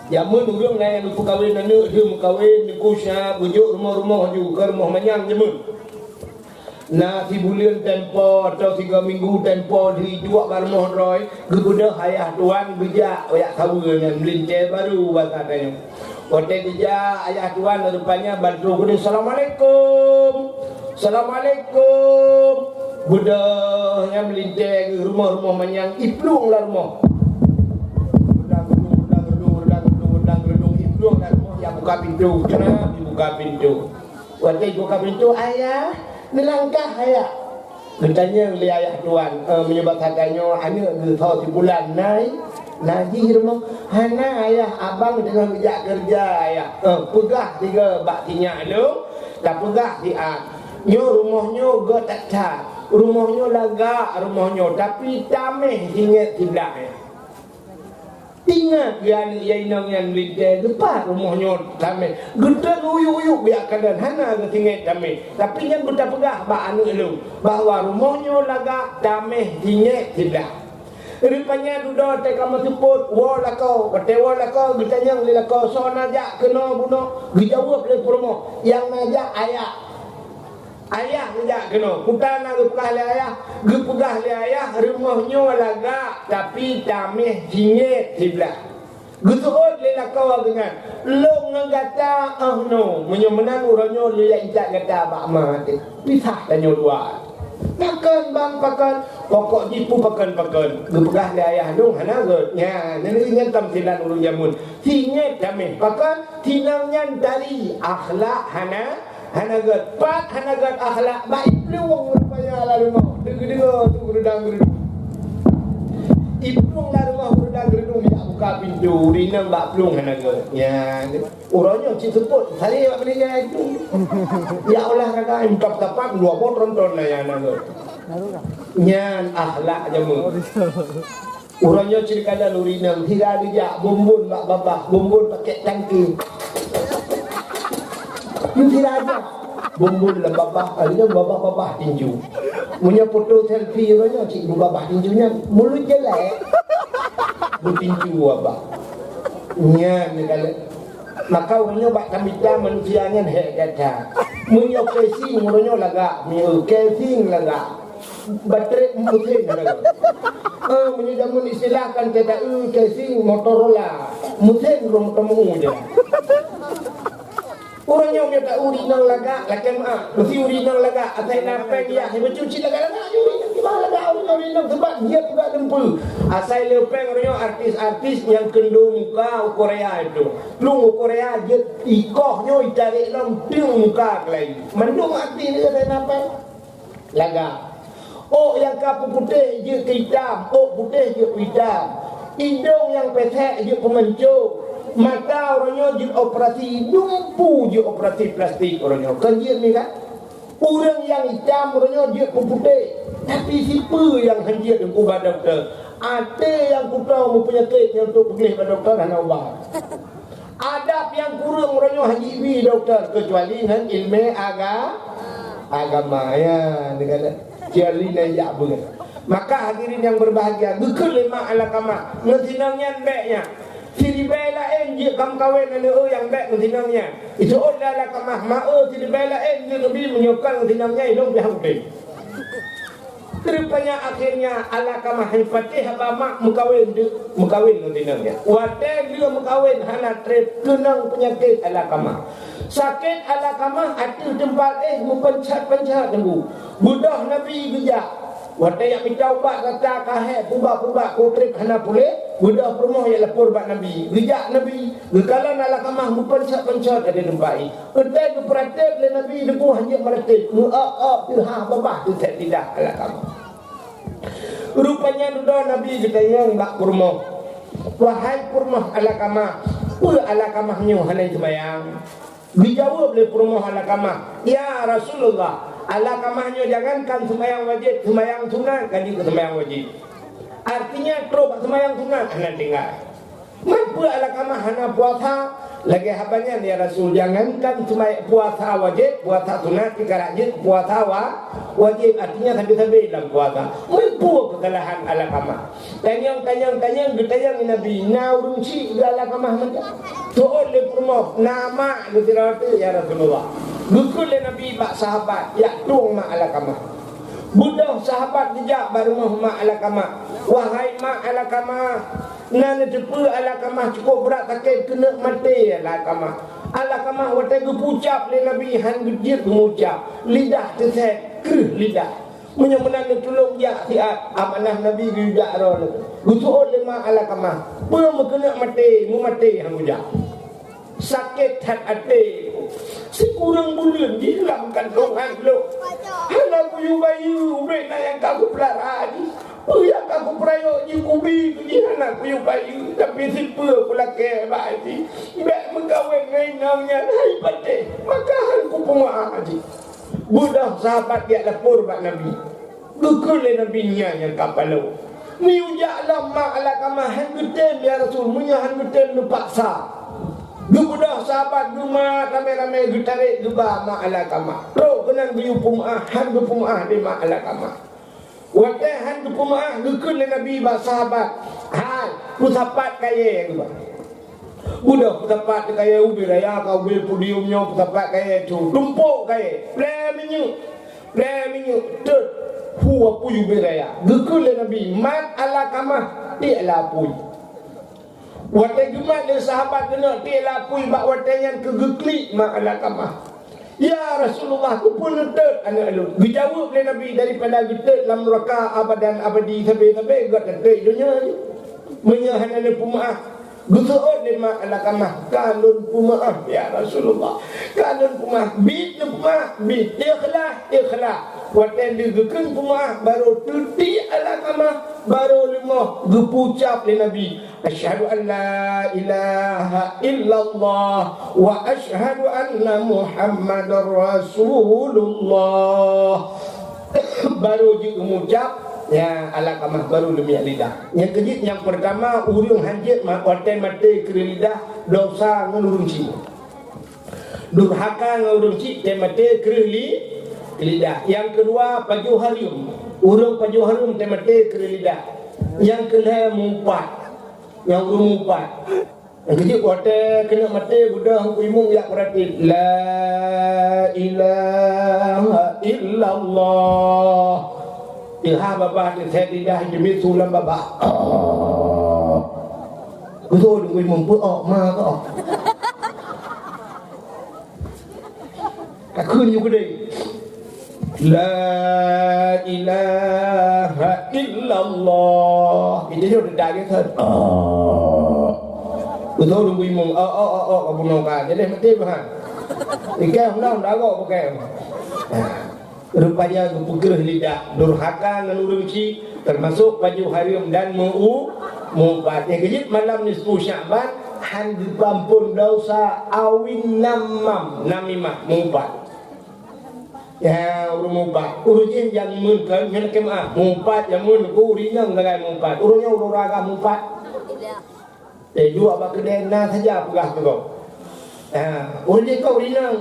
Jameun ureueng na nyang geupeukawen aneuk, lheueh meukawen, neukusya, beujok rumoh-rumoh ju, keu rumoh manyang jameun. Na sibuleuen tempo atau sigoe minggu tempo, lheueh duek bak rumoh droe, geubeudôh ayah tuan geujak, jak saweue nyan meulintèe barô basa tanyoe. Watèe geujak ayah tuan, rupanya bantu keudeh, "Assalamualaikum. Assalamualaikum." Beudôh nyan meulintèe geuh rumoh-rumoh manyang, iplueng lam rumoh. Reudang-reudung, reudang-reudung, reudang-reudung, reudang-reudung, iplueng lam rumoh, jak buka pintoe. Keuneuk jibuka pintoe. Watèe jibuka pintoe, "Ayah, neulangkah ayah." Geutanyong lé ayah tuan, "Eh, meunyoe bak gata nyoe aneuk geuh soe sibulan, na i? Na jih rumoh?" "Hana ayah, abang teungoh geujak keureuja ayah." "Eh, peugah sigoe bak sinyak lôn, tapeugah siat. Nyoe rumoh nyoe göt that-that. Rumoh nyoe lagak rumoh nyoe, tapi taméh singèt siblah ayah." Ingat, ya aneuk, ya inong nyan meulintèe, geupat rumoh nyoe taméh. Geutot uyuk-uyuk biak kalon, hana geusingèt taméh. Tapi nyan geuta peugah bak aneuk lôn, bahwa rumoh nyoe lagak taméh singèt siblah. Rupanya dudoe teuka meuseupôt, woe lakoe. Watèe woe lakoe, geutanyong lé lakoe, "Soe na jak keunoe bunoe?" Geujaweueb lé peurumoh, "Nyang na jak ayah." Ayah geujak keunoe. Kuta na geupeugah lé ayah, geupeugah lé ayah, "Rumoh nyoe lagak, tapi taméh singèt siblah." Geuseuôt lé lakoe geuh nyan, "Lôn ngon gata, oh no, meunyoe meunan uroe nyoe lôn jak intat gata bak ma teuh. Pisah tanyoe dua." "Pakon bang, pakon?" "Pokok jih peue pakon-pakon. Geupeugah lé ayah lôn hana göt." Nyan, nyan, nyan tamsilan ureueng jameun. Singèt taméh. Pakon? Sinong nyan tari, akhlak hana Hana göt, pat hana göt akhlak, bak iplueng rupanya lam rumoh. Deungoe-deungoe tu geureudang-geureudung. Iplueng lam rumoh geureudang-geureudung, jak buka pintoe, ureueng inong bak plueng hana göt. Nyan, uroe nyoe cit seupôt, salé bak meuninggai tu. Jak olahraga, imtop tapak, dua boh tronton na nyang hana göt. Nyan akhlak jameun. Uroe nyoe cit kadang ureueng inong, sira geujak, bumbon bak babah, bumbon pakèk tangke. Nyoe sira jak, bumbon lam babah, kadang babah-babah tinju. Meunyoe foto selfie uroe nyoe cit babah tinju nyan, mulut jelek, beutinju babah. Nyan ni kalau Maka uroe nyoe bak tamita manusia nyan hék gata. Meunyoe casing uroe nyoe lagak, meunyoe casing lagak. Baterai mesin lagak. Eh, meunyoe jameun istilah kan kata, eh, casing Motorola. Mesin rhom temu je. Uroe nyoe gata ureueng inong lagak, lakèe meu'ah. Meusti ureueng inong lagak, asai na pèng yah, bacut cit lagak-lagak nyoe ureueng inong, kiban lagak ureueng inong, sebab jeuet juga dum peue. Asai le pèng uroe nyoe artis-artis nyang keundo muka u Korea itu. Plueng u Korea jeuet ikoh nyoe itarek lom teung muka keulayi. Mandum artis nyoe asai na pèng. Lagak. Ôk nyang ka peuputéh jeuet keu itam, ôk putéh jeuet keu itam. Idong nyang pesek jeuet peumanco. Mata uroe nyoe jeuet operasi, dumpu jeuet operasi plastik uroe nyoe. Kon jeuet mi kan? Ureueng nyang itam uroe nyoe jeuet peuputéh, tapi sipeue nyang han jeuet ubak dokto? Até nyang kuto meupeunyakét nyang trok peugleh bak dokto hana ubat. Adab nyang kureueng uroe nyoe han jibi dokto, keucuali ngon ileumèe aga-, agama. Ya, neukalon. Kecuali nyan jak beungèh. Maka hadirin yang berbahagia, geukheun lé mak Alakamah, ngon sinong nyan bèk nyan. Siribèe laén jeuet ka meukawen aneuk nyang bèk ngon sinong nyan. Iseuôt lé Alakamah, ma-e siribèe laén jeuet neubi meunyoe kon ngon sinong nyan, ilôn pih han udép. Rupanya akhirnya Alakamah han patéh haba mak meukawen deuk, meukawen ngon sinong nyan. Watèe lheueh meukawen hana trép keunong peunyakét Alakamah. Sakét Alakamah ateueh teumpat éh meupenchat-penchat teungku. Beudôh Nabi geujak. Watée jak mita ubat rata ka hék, pubak-pubak, ku treb hana puléh, beudôh peurumoh jak lapor bak Nabi. Geujak Nabi, geukalon Alkamah meupansot-pansot lam teumpat jih. Watée geupeuratéb lé Nabi, teungoh hanjeuet meuratéb, meu-ôk-ôk teuhah babah teuthét lidah Alkamah. Rupanya dudoe Nabi geutanyong bak peurumoh, "Wahai peurumoh Alkamah, peue Alkamah nyoe hana seumayang?" Geujaweueb lé peurumoh Alkamah, "Ya Rasulullah, Alkamah nyoe jangankan seumayang wajéb, seumayang sunat ka jeuet keu seumayang wajéb. Artinya, trok bak seumayang sunat hana tinggai. Meupeue Alkamah hana puasa?" "Lagée haba nyan, ya Rasul, jangankan seumay-, puasa wajéb, puasa sunat pih karab jeuet puasa wa-, wajéb, artinya sabe-sabe lam puasa. Meupeue keusalahan Alkamah?" Tanyong, tanyong, tanyong, geutanyong lé Nabi, "Na ureuëng chik geuh Alkamah mantong?" Teuôt lé peurumoh, "Na mak geuh sidroe teuk, ya Rasulullah." Geukheun lé Nabi bak sahabat, "Jak tueng mak Alkamah." Beudôh sahabat geujak bak rumoh mak Alkamah. "Wahai mak Alkamah, na neuteupeue Alkamah cukôp brat sakét, keuneuk maté Alkamah." Alkamah watée geupeucab lé Nabi hán geujeuet geumucab, lidah teuthét, kreueh lidah. "Meunyoe meunan neutulông jak siat, amanah Nabi geujak droe lom." Geuseuôt lé mak Alkamah, "Peue meukeuneuk maté, meumaté hán geujak?" Sakét that até. Sikureueng buleuen jih lam kandongan lôn. Hana kuyue bayeue ubé na nyang ka kupeulara jih. Peue nyang ka kupeurayeuk jih kubi keu jih hana kuyue bayeue, tapi sipeue kulakée bak jih, bék meukawen ngon inong nyan hai patéh, maka hán kupeumeu'ah jih. Beudôh sahabat jak lapor bak Nabi. Geukheun lé Nabi, "Nyan nyang ka paloe. Neujak lom mak Alkamah, hán geutem, ya Rasul, meunyoe hán geutem neupaksa." Geubeudôh sahabat geumat ramé-ramé geutarek geuba mak Alkamah. Trok keunan geuyue peumeu'ah, hán geupeumeu'ah lé mak Alkamah. Watée hán geupeumeu'ah, geukheun lé Nabi bak sahabat, "Hai, peusapat kayée geuba." Beudôh peusapat kayée ubé raya ka ubé podium nyoe, peusapat kayée tu, tumpok kayée, plé minyeuk. Plé minyeuk teut hu apui ubé raya. Geukheun lé Nabi, "Mat Alkamah, tiek lam apui." Watée geumat lé sahabat keunoe tiek lam apui, bak watée nyan keuh geuklik mak Alkamah. "Ya Rasulullah, keupeue neuteut aneuëk lôn?" Geujaweueb lé Nabi, "Daripada geuteut lam nuraka abadan abadi sabe-sabe, gata teut donya nyoe." Meunyoe hana neupeumeu'ah, geuseuôt lé mak Alkamah, "Ka lôn peumeu'ah, ya Rasulullah. Ka lôn peumeu'ah." Biet neupeumeu'ah, biet. Ikhlas, ikhlas. Watée lheueh geukheun peumeu'ah, barô teutiek Alkamah, barô leumoh geupeucab lé Nabi, "Asyhadu an la ilaha illallah wa asyhadu anna Muhammadar Rasulullah." Barô jeuet geumucab, ya, Alkamah barô leumiek lidah. Nyang keujeuet nyang peurtama, ureuëng hán jeuet ma-, watée maté kreueh lidah, desya ngon ureuëng chik. Durhaka ngon ureuëng chik teumaté kreueh li-, lidah. Nyang keudua, pajoh hareuem. Ureuëng pajoh hareuem teumaté kreueh lidah. Nyang keulhée mupat. Nyang ureuëng mupat. Nyang keujeuet watée keuneuk maté, beudôh Teungku Imum jak peuratéb, "La ilaha illallah." Teuhah babah teuthét lidah, jeuet miseue lam babah. Beutôi Teungku Imum, peu-ôk ma keuh. Ka kheun nyoe keudeh. La ilaha illallah. Itu nyoe teudak dia kan. Oh. Beutôi Teungku Imum. Oh, oh, oh, oh, ka bunoe ka. Jadi mati bah. Ikan ulang dah gok pakai. Rupanya geupeugréh lidah, durhaka ngon ureuëng chik, teumasok pajoh hareuem dan meu-, meuubat. Nyang keujeuet malam nisfu Syakban, hán geupeuampôn desya awin namam, namimah, meuubat. Ya, ureuëng meuubat. Ureuëng jih nyang meun keu, nyan keu meu'ah. Meuubat nyang meun keu ureuëng inong sagai meuubat. Ureuëng nyoe ureuëng raga meuubat. Eh, duek bak keudè na saja peugah keu gob. Ha, ureuëng jih keu ureuëng inong.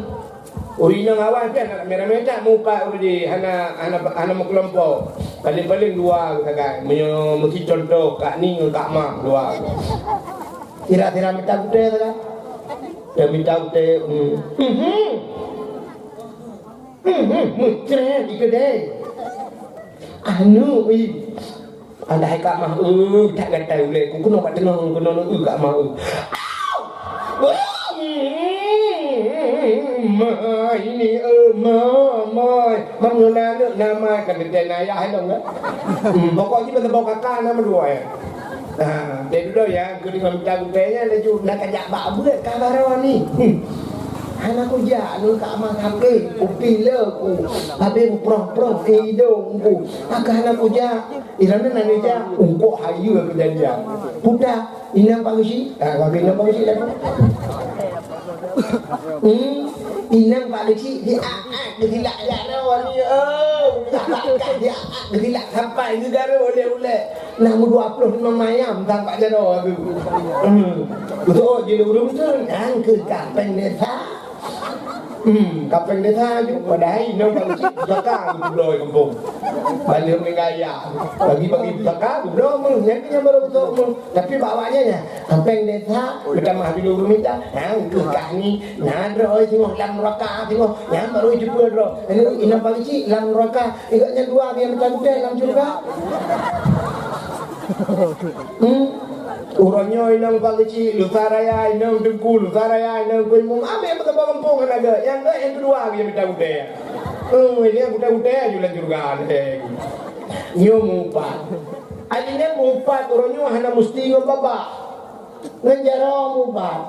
Ureuëng inong awai pih hana ramé-ramé that meuupat ureuëng jih, hana, hana, hana meukeulumpok. Paléng-paléng dua sagai. Meunyoe meusi cuntoh Kak Ni ngon Kak Ma dua. Sira-sira mita gutèe sagai. Ya mita gutèe, hmm. Mhm. Mhm, meucrè di keudè. Anu, ih. Alah, Kak Mah, eu, that gatai ulèe ku keunoe bak teungoh, keunoe, eu, Kak Mah, eu. Au! Mai ni, eu, mai, mai. Mam nyoe na, Nama ka teuntèe na ayah lom kan? Hmm, pokok jih meusaboh kakak na meudua ya. Ha, dek dudoe ya, keu teungoh mita gutèe nyan laju na kajak bak beuet ka baroe ni. Hmm. Hana kujak lôn ka aman sampé, kupi le ku, habéh muproh-proh idông ku. Maka hana kujak, inan na neujak, ungkok hayeue keujadian. Puta, inong Pak Geuchik, ah, bagi inong Pak Geuchik lagu. Hmm, inong Pak Geuchik, di aat geusilak jaroe ni, oh, di aat geusilak sampai geugaro ulèe-ulèe. Nah, meudua ploh limong mayam tampak jaroe tu. Hmm. Beutôi, di ureueng tu, nyang keu kapeng desa. Hmm, kapeng desa tu, padahai inong Pak Geuchik pusaka geubloe gampông. Balik meuninggai ayah. Bagi-bagi pusaka, geubloe meuh. Nyang keu nyan baru beutôi meuh. Tapi bak awaknyan nyan, kapeng desa, geutamah di ureueng mita. Nyang keu kah ni, na droe singoh lam neuraka singoh. Nyan baru jeupeue droe. Inong Pak Geuchik lam neuraka. Ingat nyan dua nyang meutan lam syeuruga. Hmm. Uroe nyoe inong Pak Geuchik, lusa raya inong Teungku, lusa raya inong Teungku Imum. Amé meusaboh gampông hana gèt. Nyang gèt nyang keudua nyang mita gutèe. Oh, ini mita gutèe aju lam syeuruga lé. Nyoe mupat. Akhirnya mupat uroe nyoe hana musti ngon babah. Ngon jaroe mupat.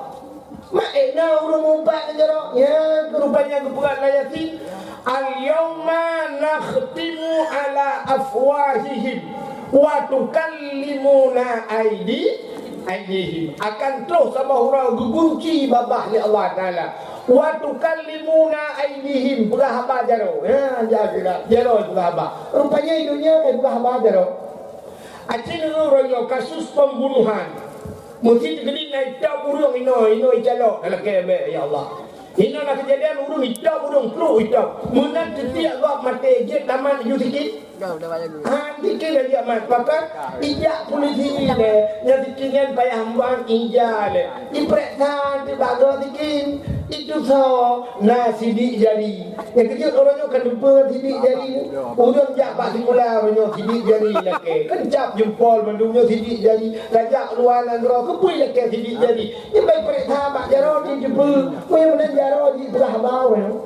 Mak, eh, na ureueng mupat ngon jaroe. Ya, rupanya geupeugah lam Yasin, "Al-yauma nakhtimu ala afwahihim wa tukallimuna aidi, aidihim." Akan troh saboh uroe geugunci babah lé Allah Taala. "Wa tukallimuna aidihim," peugah haba jaroe. Ya, jaroe, jaroe peugah haba. Rupanya di dunia ka peugah haba jaroe. Aci nyoe uroe nyoe kasus pembunuhan. Meusti teukeudi na itôb ureueng inoe, inoe icalok, talakèe bèk, ya Allah. Inoe na keujadian ureueng itôb, ureueng pluek itôb. Meunan teutiek gob maté, jeuet tamat ju sikit. Han sikit lé jeuet mat, pakon ijak polisi lé, nyang sikit nyan payah meuang ija lé. Iprèksa teuh bak gob sikit. Itu soe na sidik jari. Nyang keujeuet uroe nyoe ka lupa sidik jari. Ureueng jak bak sikula uroe nyoe sidik jari lakèe. Keuncap jempol mandum nyoe sidik jari. Tajak luwa nanggroe keupeue lakèe sidik jari. Nyan bai peuriksa bak jaroe jih jeupeue. Meunyoe meunan jaroe jih peugah haba uroe nyoe.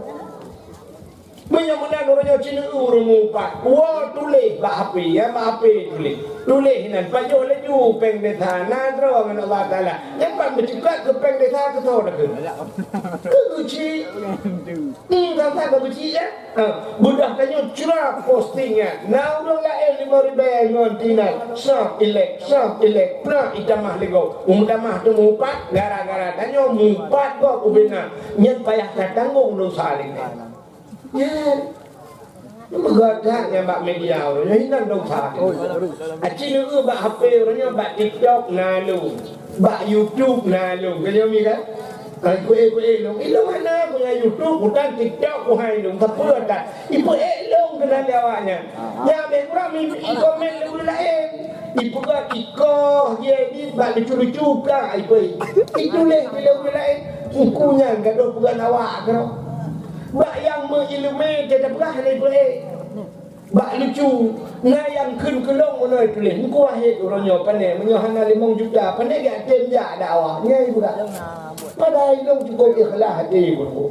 Meunyoe meunan uroe nyoe ci neueu ureueng mupat. Woe tuléh bak H P, ya, bak H P tuléh. Tuléh inan, pajoh laju péng desa, na droe ngon Allah Taala. Nyan pat meucukat keu péng desa keu soe takheun? Keu Geuchik. Hmm, sasa keu Geuchik, ya. Ha, beudoh tanyoe cra posting nyan. Na ureueng laén limong ribèe ngon tinan. Soh ilèk, soh ilèk. Plah itamah lé gob. Meutamah teumupat gara-gara tanyoe mupat gob ubé na. Nyan payah tatanggong dosa lé nyan. Nyan. Meugadang nyan bak media uroe nyoe hinan dosa. Aci neueu bak H P uroe nyoe bak TikTok na lôn. Bak YouTube na lôn. Keu nyoe mi kan? Ai kué-kué lôn. Ilôn hana ku nyan YouTube, bukan TikTok ku hai lôn. Sapeue ata? Ipeuék lôn keunan lé awaknyan. Nyan bèk kurang mi i komen lé ureueng laén. Ipeugah ikoh, ye, di bak lucu-lucu plah ipeuék. Ituléh lé ureueng laén. Engku nyan gadôh peugah awak keudroe. Bak nyang meuileumé teupeugah lé ipeugah, eh, bak lucu, na nyang kheun keu lôn meunoe tuléh, "Engku Wahid uroe nyoe pané, meunyoe hana limong juta, pané geutem jak dakwah." Nyan ipeugah. Padahai lôn cukup ikhlas até, Guru.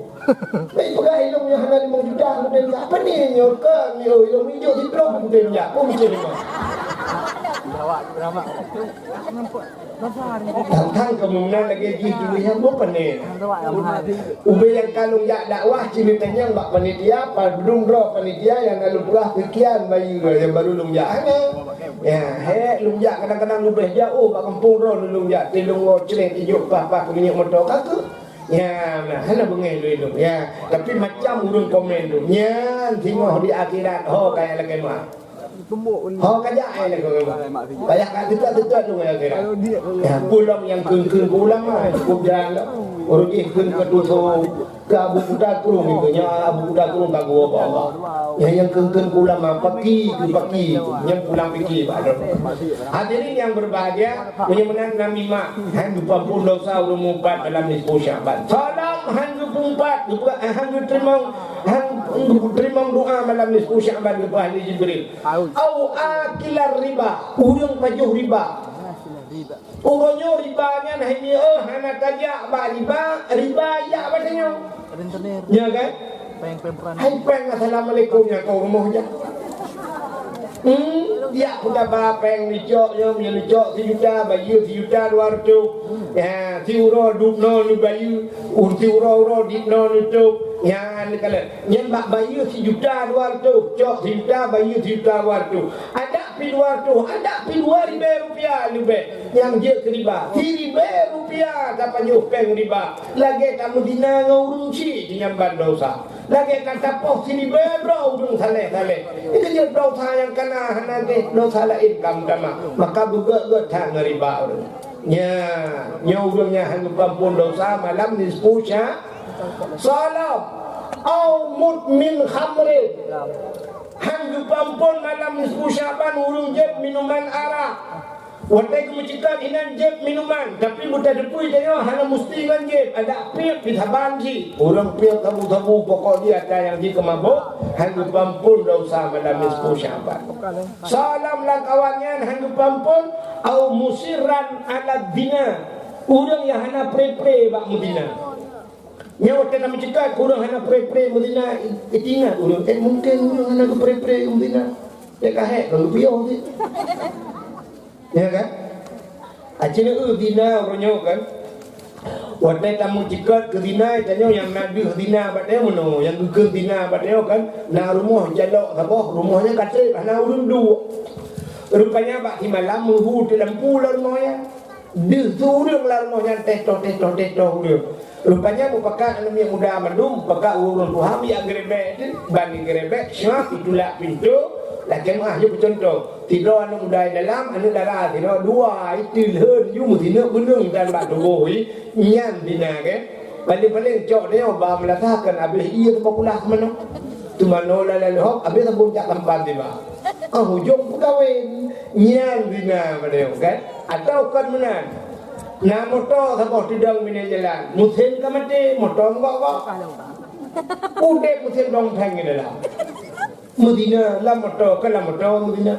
Bèk ipeugah ilôn nyoe hana limong juta, geutem jak. Pané nyoe keu nyoe ilôn ijok siplôh geutem jak. Pun cit limong. Tang-tang keu meunan lagèe jih tuléh nyan boh pané. Ubé nyang ka lôn jak dakwah, ci neutanyong bak panitia, padum droe panitia nyang na lôn peugah seukian bayeue nyang baru lôn jak. Hana. Ya, hék lôn jak kadang-kadang leubeh jak, oh, bak gampông droe lôn jak, teuh lôn woe crét ijok pah-pah keu minyeuk moto ka keuh. Ya, nah, hana beungèh lôn ilôn. Ya, tapi macam ureueng komen tu. Nyan singoh di akhirat, ho kaya lakèe meuah. Ho ka jak ai lagoe. Payah ka teutot-teutot tu ya kira. Ya, pulang nyang kheun-kheun keu ulama, cukup jalan dah. Ureueng jih kheun keu tutoe, keu Abu Kuta Krueng itu, nya Abu Kuta Krueng ka geuwoe bak Allah. Nyang, nyang kheun-kheun keu ulama, paki keu paki, nyang pulang piki bak Allah. Hadirin yang berbahagia, meunyoe meunan namimah, han geupampun dosa ureueng mupat dalam nisfu Sya'ban. Salam han geupumpat, geupeugah, han geuteurimong, han geuteurimong doa malam nisfu Sya'ban geupeugah lé Jibril. Au akilar riba, ureueng pajoh riba. Uroe nyoe riba nyan hai nyoe hana tajak bak riba, riba jak bak tanyoe. Ya kan? Hai péng assalamualaikum nyang keu rumoh nyan. Hmm, jak peugah ba péng neucok nyoe, meunyoe neucok sijuta, bayeue sijuta dua ratus. Ya, siuroe dubnoe neubayeue, siuroe-uroe dibnoe neutôb. Nyan kalon. Nyan bak bayeue sijuta dua ratus, cok sijuta, bayeue sijuta dua ratus. Adak pi dua ratus, adak pi dua ribèe rupiah leubeh nyang jeuet keu riba. Siribèe rupiah tapajoh péng riba. Lagèe tameuzina ngon ureueng chik, nyan ban dosa. Lagèe ka tapoh siribèe droe ureueng saleh-saleh. Itu jeuet dosa nyang kana hana deh, dosa laén ka meutamah. Maka beugèt-gèt that ngon riba ureueng. Nya, nyoe ureueng nyang han geupeuampon dosa malam nisfu Sya-, Salam. Au mudmin khamrin. Han geupeuampon malam nisfu Sya'ban ureueng jép minuman arak. Watèe geumeuceukat inan jép minuman, tapi beuteupeue tanyoe hana musti ngon jép, adak piep di saban jih. Ureueng piep sabu-sabu, pokok jih atra nyang jih keumabök, han geupeuampon dosa malam nisfu Sya'ban. Salam lam kawan nyan han geupeuampon, au musirran ala zina. Ureueng nyang hana pre-pre bak meuzina. Nyoe watèe tameuceukat keu ureueng hana pre-pre meuzina, i-, ingat ureueng, eh, mungken ureueng hana geupre-pre meuzina. Ya ka hék, ka geupiôh cit. Ya kan? Aci na eu zina uroe nyoe kan. Watèe tameuceukat keu zina, tanyoe nyang na deuh zina bak tanyoe meunoe, nyang geukheun zina bak tanyoe kan, na rumoh jalok saboh, rumoh nyan ka trép hana ureueng duek. Rupanya bak simalam meuhu teulampu lam rumoh nyan. Deuh su ureueng lam rumoh nyan teuh toh, teuh toh, teuh toh ureueng. Rupanya mupakat aneuk miet muda mandum, mupakat ureueng tuha miyak geurebek teuh, ban geurebek, syuak, itulak pintoe, lakèe meu'ah jeuet peucuntoh. Sidroe aneuk muda di dalam, aneuk dara sidroe, dua, iteuh lheueh, yum sineuk beuneueng dan bak tuboh jih, nyan zina kèe. Paléng-paléng cok nyoe ba meulata kan abéh ié teuma kulah meunoe. Teuma noe lalai leuhok abéh sabon jak lampan tiba. Ah, ujong peugawé nyan zina bak nyoe kan. Atau kon meunan. Na moto saboh teudong binéh jalan. Meusén ka maté, moto meugok-gok. Udép meusén dong phèng di dalam. Meuzina lam moto, kan lam moto meuzina.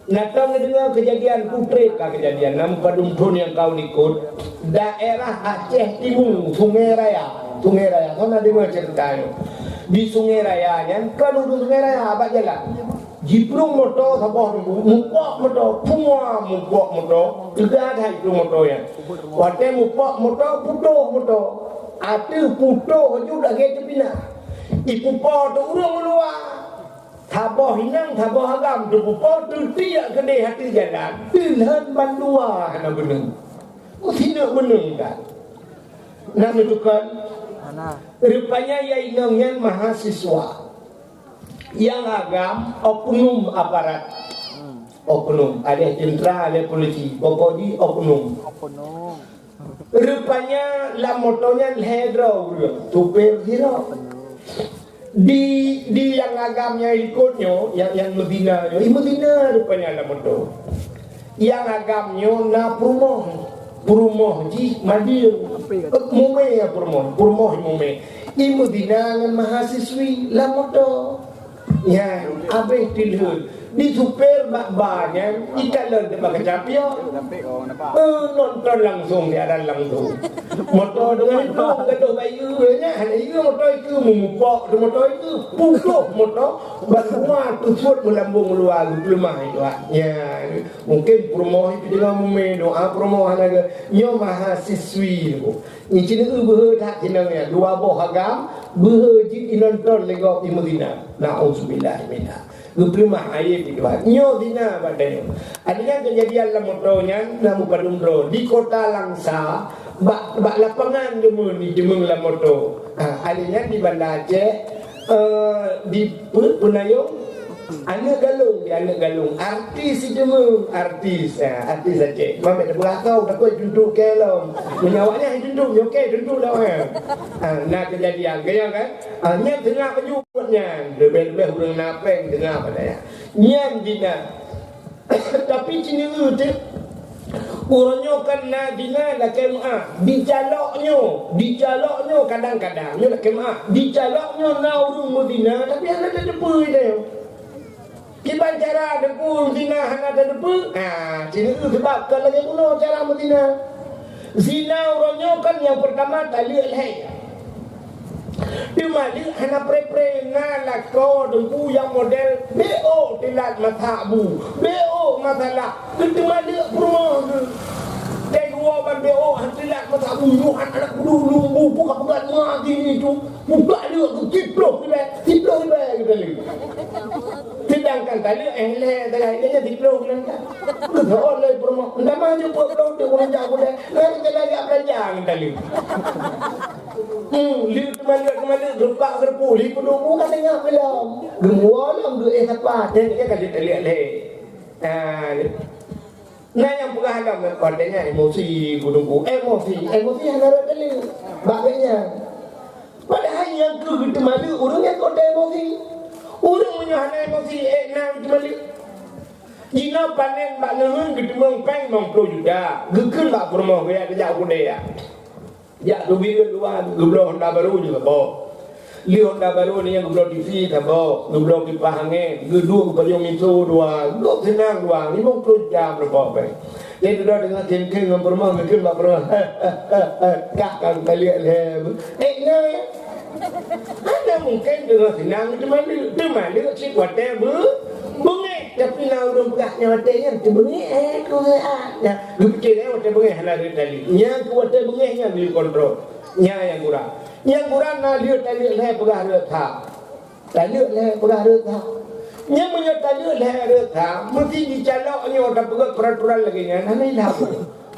Na tom neudeungoe keujadian, ku trép ka keujadian, na padum thôn nyang ka u likot, daerah Aceh Timu, Sungai Raya. Sungai Raya, kon na deungoe ceurita nyoe. Di Sungai Raya nyan, kon ureueng Sungai Raya bak jalan. Jiplueng moto saboh teungku, mupok moto, pua mupok moto, teuga that jiplueng moto nyan. Watèe mupok moto, putôh moto. Ateueh putôh ju lagèe teupinah. Ipupo teu ureueng u luwa. Saboh inong, saboh agam, teupupo, teutiek keudéh ateueh jalan, teulhon bandua hana beuneueng. Sineuk beuneueng kan? Na neutukon? Hana. Rupanya ya inong nyan mahasiswa. Nyang agam oknum aparat. Hmm. Oknum, ada tentara, ada polisi, pokok jih oknum. Oknum. Rupanya lam moto nyan lhèe droe ureueng, supir sidroe. Di, di nyang agam nyang ikot nyoe, nyang, nyang meuzina nyoe, ih, meuzina rupanya lam moto. Nyang agam nyoe na peurumoh, peurumoh jih madeueng. Eh, mumè ya peurumoh, peurumoh mumè. Ih, meuzina ngon mahasiswi lam moto. Nyan, abéh teulheueh. Di supir bak ba nyan, ikalon teuma keucapiok. Eh, nonton langsung, siaran langsung. Moto deungon itu, gadoh bayeue nyan, hana ié moto itu, mumupok tu moto itu, putôh moto, bandua teusut meulambong luwa, geupeuleumah itu. Nyan, mungkin peurumoh itu deungon mumè doa peurumoh hana ge-, nyoe mahasiswi tu. Nyan cit beuhe that inong nyan, dua boh agam, beuhe jih inonton lé gob imeuzina. Nauzubillah minha. Geupeuleumah aib di Tuhan. Nyoe zina bak tanyoe. Ada nyan keujadian lam moto nyan, lam padum droe. Di kota Langsa, bak, bak lapangan deungon, deungon lam moto. Ha, ada nyan di Banda Aceh, eh, di Pe-, Peunayong, aneuk galong, di aneuk galong. Artis itu, artis. Ha, artis Aceh. Mamet beurasau, takot tuntuk ke lom. Meunyoe awak nyan tuntuk, nyoe ke tuntuk lawan. Ha, na keujadian, kaya kan? Ha, nyan teungoh baju nyan. Leubeh-leubeh ureueng na péng teungoh pada nyan. Nyan zina. Tapi cineue teuh, uroe nyoe kan na zina lakèe meu'ah. Dicalok nyoe, dicalok nyoe kadang-kadang nyoe lakèe meu'ah. Dicalok nyoe na ureueng meuzina, tapi hana tateupeue nyoe. Kiban cara tateupeue zina hana tateupeue? Ha, cineue seubab kon lagèe bunoe cara meuzina. Zina uroe nyoe kan nyang peurtama taleuek lhèe. Teumaleuek hana pre-pre, na lakoe teungku nyang model B O teulat masak bu, B O masalah. Geuteumaleuek peurumoh geuh. Dai geuwoe ban B O han teulat masak bu, yoh han aneuk bulu lumbu, buka-buka mati itu. Buka leuek geuh, siploh ribèe, siploh ribèe geutaleuek. Sedangkan taleuek eh lhèe sagai, nyan siploh buleuen kan. Geuseuôt lé peurumoh, ndak maju peuet ploh teuk ureueng jak gulèe, lhèe sagai jak beulanja geutaleuek. Hmm, lheueh teumaleuek-teumaleuek, geurepak-geurepu, lheueh peuduek bu ka teuingat lom. Geumuwoe lom geuh éh sapa, dan nyan ka lheueh taleuek lhèe. Ah, na nyang peugah lom, watèe nyan emosi, geuduek bu, emosi, emosi hana rot taleuek. Bak geuh nyan. Padahai nyang keu geuteumaleuek ureueng nyang ka watèe emosi. Ureueng meunyoe hana emosi, ék na geuteumaleuek. Jinoe panen bak neuheun geuteumeung péng limong ploh juta, geukheun bak peurumoh geuh jak u keudè. Jak teubiet luwa, geubloe honda barô jih saboh. Lheueh honda barô nyan geubloe T V saboh, geubloe kipah angèn, geuduek geupajôh miseue dua, gop seunang dua, limong ploh juta meurumpok péng. Lheueh dudoe teungoh khém-khém ngon peurumoh, geukheun bak peurumoh, "Kak, ka geutaleuek lhèe." Ék na, hana mungken teungoh seunang teumaleuek. Teumaleuek cit watèe beu-, beungèh. Tapi na ureueng peugah nyan watèe nyan teubeungèh, eh, keu, ah, nyan. Geupike nyan watèe beungèh hana rhot taleuek. Nyan keu watèe beungèh nyan geuyue kontrol. Nyan nyang gura. Nyang gura na lheueh taleuek lhèe peugah rhot that. Taleuek lhèe peugah rhot that. Nyan meunyoe taleuek lhèe rhot that, meusti jicalok nyoe tapeugöt peuraturan lagèe nyan, hana ilham.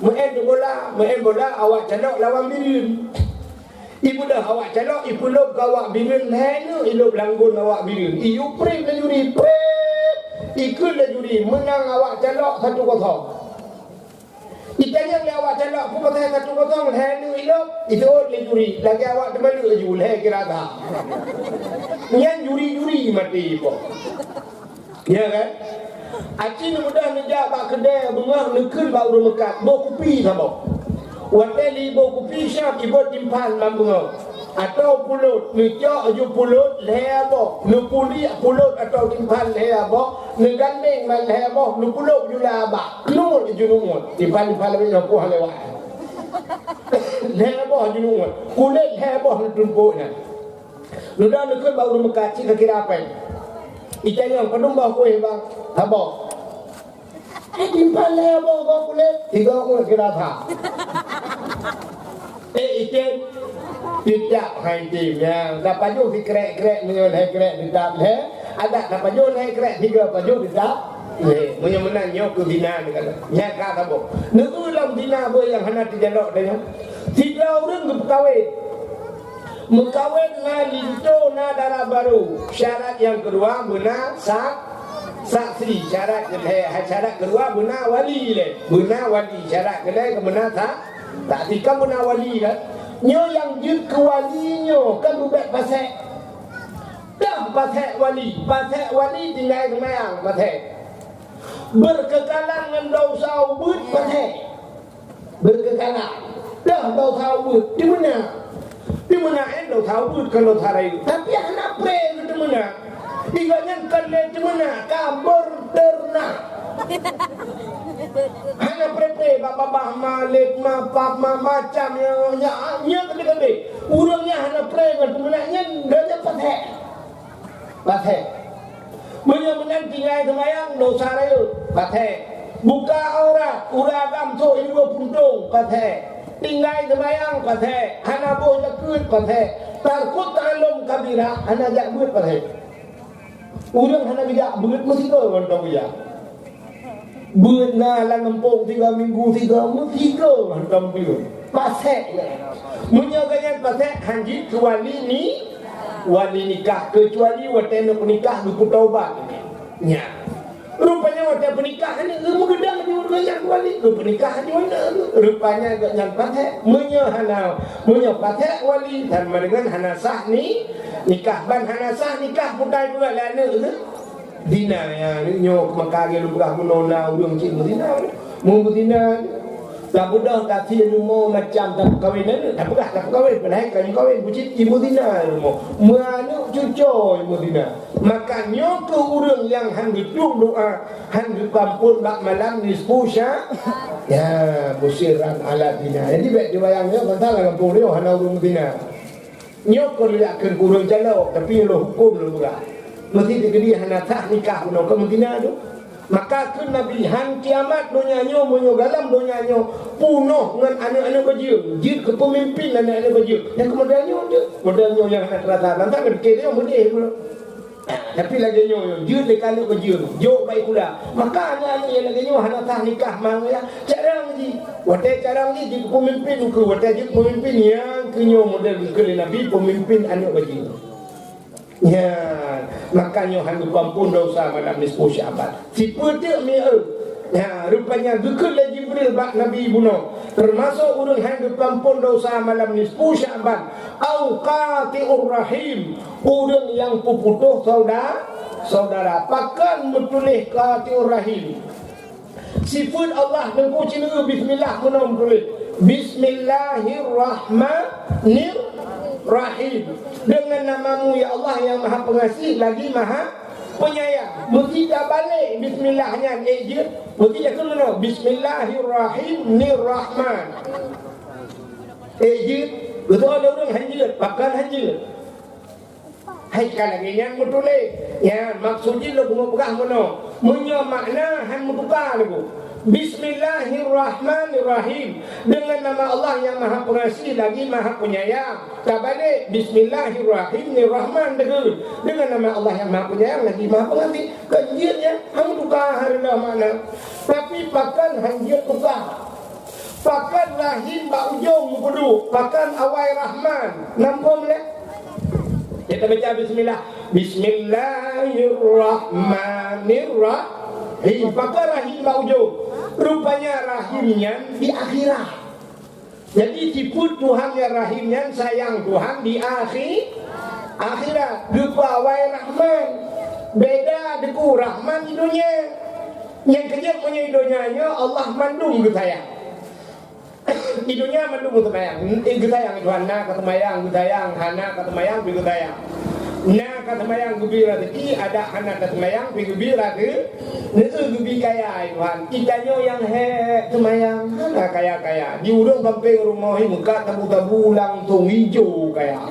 Meu'en bola, meu'en bola awak calok lawan Bireuen. Ibeudôh awak calok, ipeulôb keu awak Bireuen lhèe nyoe, ilôb lam gon awak Bireuen. Iyue prép laju ri, prép. Ikheun laju ri, meunang awak calok satu kosong. Itanyong lé awak calok, "Peue pasai satu kosong lhèe nyoe ilôb?" Iseuôt lé juri, "Lagèe awak teumaleuek laju lhèe kira that." Nyan juri-juri maté ipo. Ya kan? Aci neubeudôh neujak bak keudè beungoh neukheun bak ureueng meukat, boh kupi saboh. Watèe li boh kupi siab ibot timphan lam beungoh. Atau pulot, neucok laju pulot lhèe boh, neupuliek pulot atau timphan lhèe boh, neugandeng ban lhèe boh, neupulot laju lam bak, keuneuk laju neuuet. Timphan-timphan lagèe nyoe poh lewat. Lhèe boh laju neuuet, kulét lhèe boh neutumpôk nyan. Neuda neukheun bak ureueng meukat cit ka kira péng. Itanyong, "Padum boh kueh, Bang?" "Saboh." "Eh, timphan lhèe boh, boh kulét?" "Tiga boh kira that." "Eh, item?" "Teutab hai item, ya. Tapajoh sikrek-krek meunyoe lhèe krek teutab lhèe. Adak tapajoh lhèe krek tiga pajoh teutab lhèe. Meunyoe meunan nyoe keu zina," neukalon. Nyan ka saboh. Neueu lom zina beuh nyang hana teujalok tanyoe. Sidroe ureueng geupeukawen. Meukawen na linto, na dara barô. Syarat nyang keudua beuna sa-, saksi. Syarat keulhèe, syarat keudua beuna wali lé. Beuna wali. Syarat keulhèe keu beuna sa-, saksi. Kan beuna wali kan? Nyoe nyang jeuet keu wali nyoe kan beubèk pasék. Dah pasék wali. Pasék wali tinggai seumayang pasék. Beukeukalan ngon desya ubit pasék. Beukeukalan. Dah desya ubit, teumeunak. Teumeunak, eh, desya ubit kon desya rayeuk. Tapi hana pré geuteumeunak. Di gobnyan kon lé teumeunak, ka beuteunak. Hana pré-pré bak babah malét, mapap, ma-, macam nyang, nyang, nyang keudéh-keudéh. Ureueng nyang hana pré ngon teumeunak nyan, gobnyan pasék. Pasék. Meunyoe meunan tinggai seumayang, desya rayeuk, pasék. Buka aurat, ureueng agam sôk ileubèe puntông, pasék. Tinggai seumayang, pasék. Hana boh jakeuet, pasék. Tarkut ta'allum kabira, hana jak beuet, pasék. Ureueng hana geujak beuet, meusigoe ngon tông ija. Beuet na lam gampông tiga minggu, tiga meusigoe hantom piôh. Pasék nyan. Meunyoe gobnyan pasék, han jeuet keu wali ni, wali nikah, keucuali watèe neuk peunikah geupeutobat. Nyan. Rupanya watèe peunikah ni, geumeugeudang di ureueng nyang wali, geupeunikah di ureueng. Rupanya gobnyan pasék. Meunyoe hana, meunyoe pasék wali, dan madeungon hana sah ni, nikah ban hana sah, nikah putai pula lé aneuk tu. Zina, ya, nyoe maka lagèe lôn peugah bunoe na ureueng cit meuzina. Meuzina, tabeudôh, tasie rumoh macam tapeukawen aneuk, tapeugah tapeukawen, padahai ka jikawén, bucit, imeuzina rumoh. Meuaneuk cucoe imeuzina. Maka nyoe keuh ureueng nyang han geutueng doa, han geupeuampôn bak malam nisfu sya-, ya, musiran ala zina. Jadi, bèk jibayang nyoe, mantong lam gampông nyoe hana ureueng meuzina. Nyoe kon lé keu ureueng calok, tapi nyoe lôn huköm lôn peugah. Meusti teukeudi hana sah nikah bunoe keu meutina tu. Maka kheun Nabi, "Han kiamat donya nyoe, meunyoe galam donya nyoe punoh ngon aneuk-aneuk bajeueng, jeuet keu peumimpin aneuk-aneuk bajeueng." Nyang keu model nyoe tu, model nyoe nyang hana teurasa, dan tak ada keu dia meudeh pula. Ah, tapi lagèe nyoe, nyoe, jeuet lé keu aneuk bajeueng, jok bak sikula. Maka aneuk-aneuk nyang lagèe nyoe hana sah nikah mang ya, carông jih. Watèe carông jih, jeuet peumimpin keu, watèe jeuet peumimpin nyang keu nyoe model keu lé Nabi, peumimpin aneuk bajeueng. Nyan, maka nyoe han geupeuampon desya malam nisfu Sya'ban. Sipeue teuk mi eu? Nyan, rupanya geukheun lé Jibril bak Nabi bunoe, teumasok ureueng han geupeuampon desya malam nisfu Sya'ban, au qati'ur rahim, ureueng nyang peuputôh sauda-, saudara. Pakon meutuléh qati'ur rahim? Sifeut Allah Teungku Cina, bismillah meunan tuléh. Bismillahirrahmanirrahim. Deungon nama-Mu, ya Allah, nyang Maha Pengasih lagi Maha Penyayang. Meusti tabalek bismillah nyan, eh, jeuet. Meusti takheun meunan, bismillahirrahmanirrahman. Eh, jeuet. Beutôi lé ureueng han jeuet, pakon han jeuet. Hai ka lagèe nyan meutuléh. Nyan, maksud jih lôn keumeung peugah meunoe. Meunyoe makna han meutuka lé bu. Bismillahirrahmanirrahim. Deungon nama Allah nyang Maha Pengasih lagi Maha Penyayang. Tabalek, Bismillahirrahmanirrahman deungon. Deungon nama Allah nyang Maha Penyayang lagi Maha Pengasih. Kan jeuet nyan, han meutuka, han reuloh makna. Tapi pakon han jeuet tuka? Pakon rahim bak ujong meupeuduek? Pakon awai Rahman? Namphom lé? Kita baca bismillah. Bismillahirrahmanirrahim. Pakon rahim bak ujong? Rupanya rahim nyan di akhirat. Jadi, sifeut Tuhan nyang rahim nyan sayang Tuhan di akhi-, akhirat. Geupeuawai Rahman. Beda Teungku, Rahman di donya. Nyang keujeuet meunyoe di donya nyoe Allah mandum geusayang. Di donya mandum geusayang. Eh, geusayang Tuhan, na ka seumayang geusayang, hana ka seumayang pih geusayang. Na ka seumayang geubri raseuki, adak hana ka seumayang pih geubri raseuki, neuseuh geubri kaya Tuhan. Di tanyoe nyang hék seumayang hana kaya-kaya. Di ureueng sampéng rumoh hi meukat sabu-sabu langsong ijo kaya.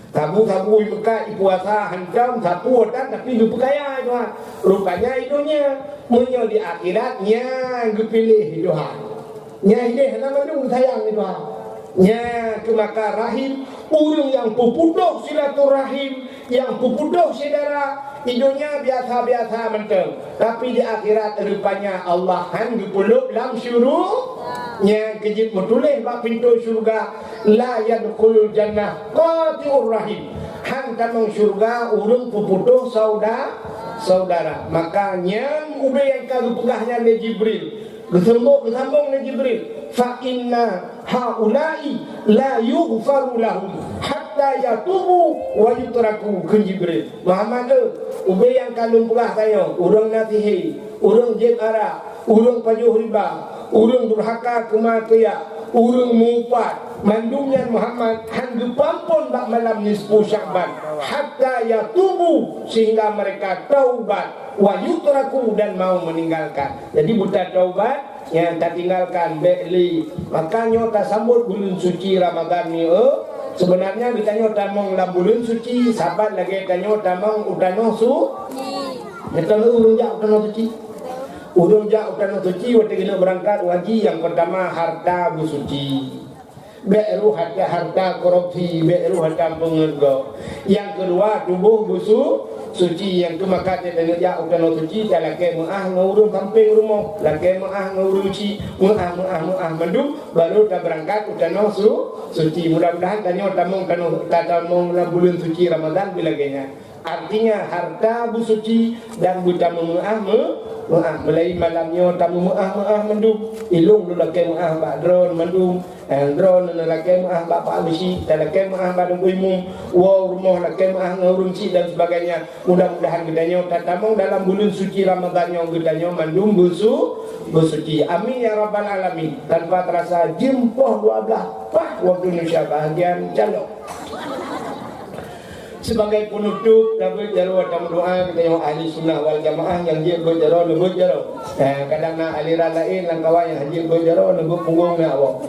Sabu-sabu i meukat, i puasa hantom, sapeue tan, tapi geupeukaya Tuhan. Rupanya i donya, meunyoe di akhirat nyan geupiléh Tuhan. Nyan idéh hana mandum sayang Tuhan. Nyan keuh maka rahim, ureueng nyang peuputôh silaturahim, nyang peuputôh syedara, i donya biasa-biasa mantong. Tapi di akhirat rupanya Allah han geupeulhôb lam syuru-, nyang keujeuet meutuléh bak pintoe syeuruga, "La yadkhulul jannah qati'ur rahim." Han tamong syeuruga ureueng peuputôh sauda-, saudara. Maka nyan ubé nyang ka geupeugah nyan lé Jibril. Geusambong, geusambong lé Jibril, "Fa inna haula'i la yughfaru lahum hatta yatubu wa yutraku," kheun Jibril. Muhammad, eh, ubé nyang ka lôn peugah tanyoe, ureueng na sihé, ureueng jieb arak, ureueng pajoh riba, ureueng durhaka keu ma keu yah, ureueng meuupat, mandum nyan Muhammad han geupeuampon bak malam nisfu Sya'ban, hatta yatubu, sehingga mereka taubat, wa yutraku, dan mau meninggalkan. Jadi, buta taubat, nyang tatinggalkan bék lé. Maka nyoe tasambot buleuen suci Ramadhan nyoe, seubeunarnya geutanyoe tamong lam buleuen suci, saban lagée tanyoe tamong u tanoh su-, geutanyoe ureuëng jak u tanoh suci. Ureuëng jak u tanoh suci, watée keuneuk beurangkat, wajéb nyang peurtama hareuta beusuci. Bék rôh hareuta, hareuta korupsi, bék rôh hareuta peungeut gob. Nyang keudua, tuboh beusu-, suci. Nyang keu maka teuneuk jak u tanoh suci, talakée meuáh ngon ureuëng sampéng rumoh, lakée meuáh ngon ureuëng chik, meuáh, meuáh, meuáh mandum, barô tabeurangkat u tanoh su-, suci. Mudah-mudahan tanyoe tamong tanoh, ta-, tamong lam buleuen suci Ramadhan beu lagée nyan. Artinya, hareuta beusuci dan beutameu'ah meu-, meu'ah. Meulaén malam nyoe tameumeu'ah-meu'ah mandum. Ilong lôn lakée meu'ah bak droeneuh mandum. Eh, droeneuh lakée meu'ah bak Pak Beusi, talakée meu'ah bak Teungku Imum. Woe rumoh lakée meu'ah ngon ureuëng chik dan sebagainya. Mudah-mudahan geutanyoe tatamong dalam buleuen suci Ramadhan nyoe geutanyoe mandum beusu-, beusuci. Amin ya rabbal alamin. Tanpa terasa jeuem poh dua belas, pah waktu Indonesia bahagian calok. Sebagai penutup, tabeuet jaroe tameudoa geutanyoe ahli sunnah wal jamaah nyang jeuet beuet jaroe, neubeuet jaroe. Eh, kadang na aliran laén lam kawan nyang jeuet beuet jaroe, neubeuet punggong na awak.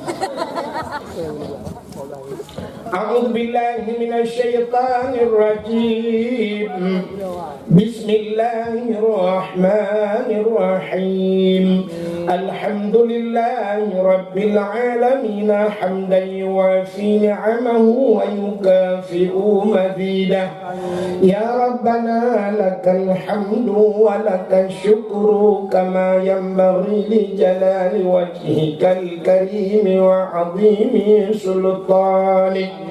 أعوذ بالله من الشيطان الرجيم. بسم الله الرحمن الرحيم. الحمد لله رب العالمين، حمدا يوافي نعمه ويكافئ مزيده. يا ربنا لك الحمد ولك الشكر، كما ينبغي لجلال وجهك الكريم وعظيم سلطانك.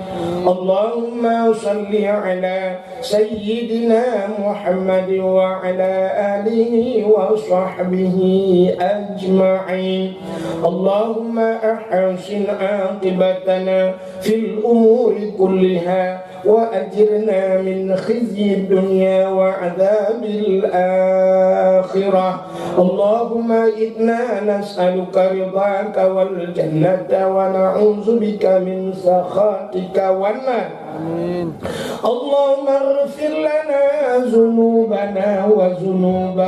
اللهم صل على سيدنا محمد وعلى آله وصحبه أجمعين. اللهم أحسن عاقبتنا في الأمور كلها، وأجرنا من خزي الدنيا وعذاب الآخرة. اللهم إنا نسألك رضاك والجنة، ونعوذ بك من سخطك والنار. آمين. اللهم اغفر لنا ذنوبنا وذنوب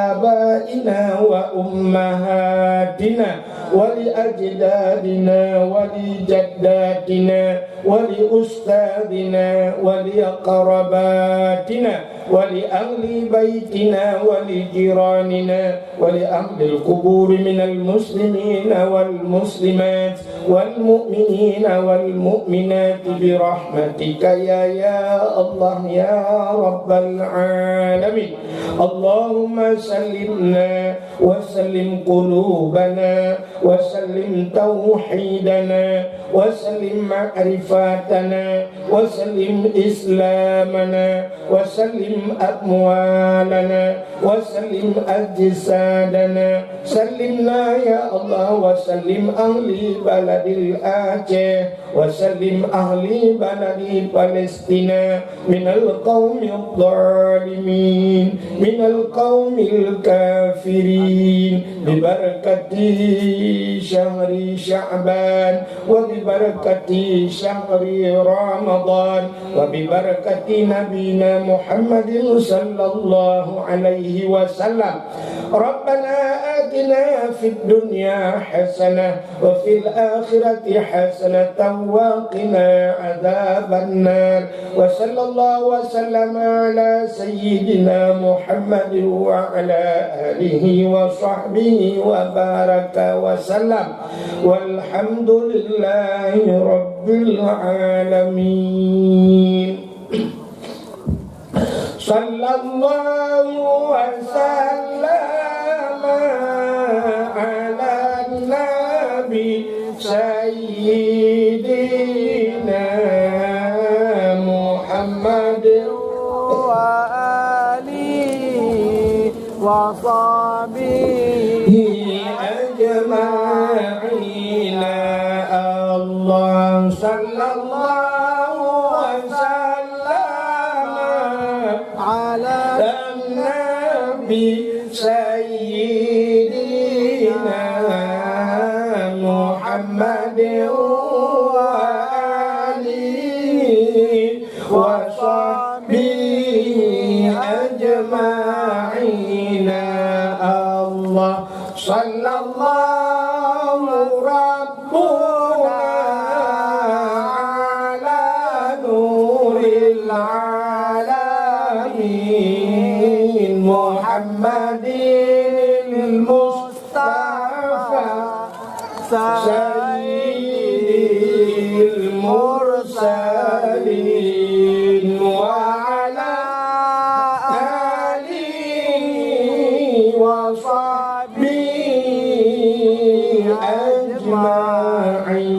آبائنا وأمهاتنا ولأجدادنا ولجداتنا ولأستاذنا ولأقرباتنا ولأهل بيتنا ولجيراننا ولأهل القبور من المسلمين والمسلمات والمؤمنين والمؤمنات برحمتك يا، يا الله يا رب العالمين. اللهم سلمنا وسلم قلوبنا وسلم توحيدنا وسلم معرفتنا وسلم إسلامنا وسلم أموالنا وسلم أجسادنا. سلمنا يا الله وسلم أهل بلد الأعشى وسلم أهل بلد فلسطين من القوم الظالمين، من القوم الكافرين، ببركة شهر شعبان، وببركة شهر رمضان، وببركة نبينا محمد صلى الله عليه وسلم. ربنا آتنا في الدنيا حسنة وفي الآخرة حسنة وقنا عذاب النار. وصلى الله وسلم على سيدنا محمد وعلى آله وصحبه وبارك وسلم. والحمد لله رب العالمين. صلى الله وسلم على النبي سيدنا محمد وآله وصحبه أجمعين. الله صلى الله وسلم على النبي سيدنا محمد وآله وصحبه أجمعين. الله صلى الله ربنا على نور العالمين محمد المصطفى سيد المرسلين وعلى آله وصحبه أجمعين.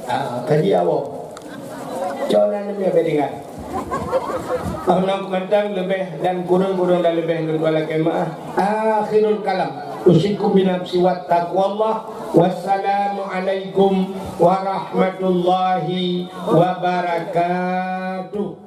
Ah, kaji awak. Cok nan demi abang dengar. Alhamdulillah, keumantang leubeh dan kureueng-kureueng dan leubeh lôn lakée meu'ah. Akhirul kalam. Usikum binafsi wa taqwallah. Wassalamualaikum warahmatullahi wabarakatuh.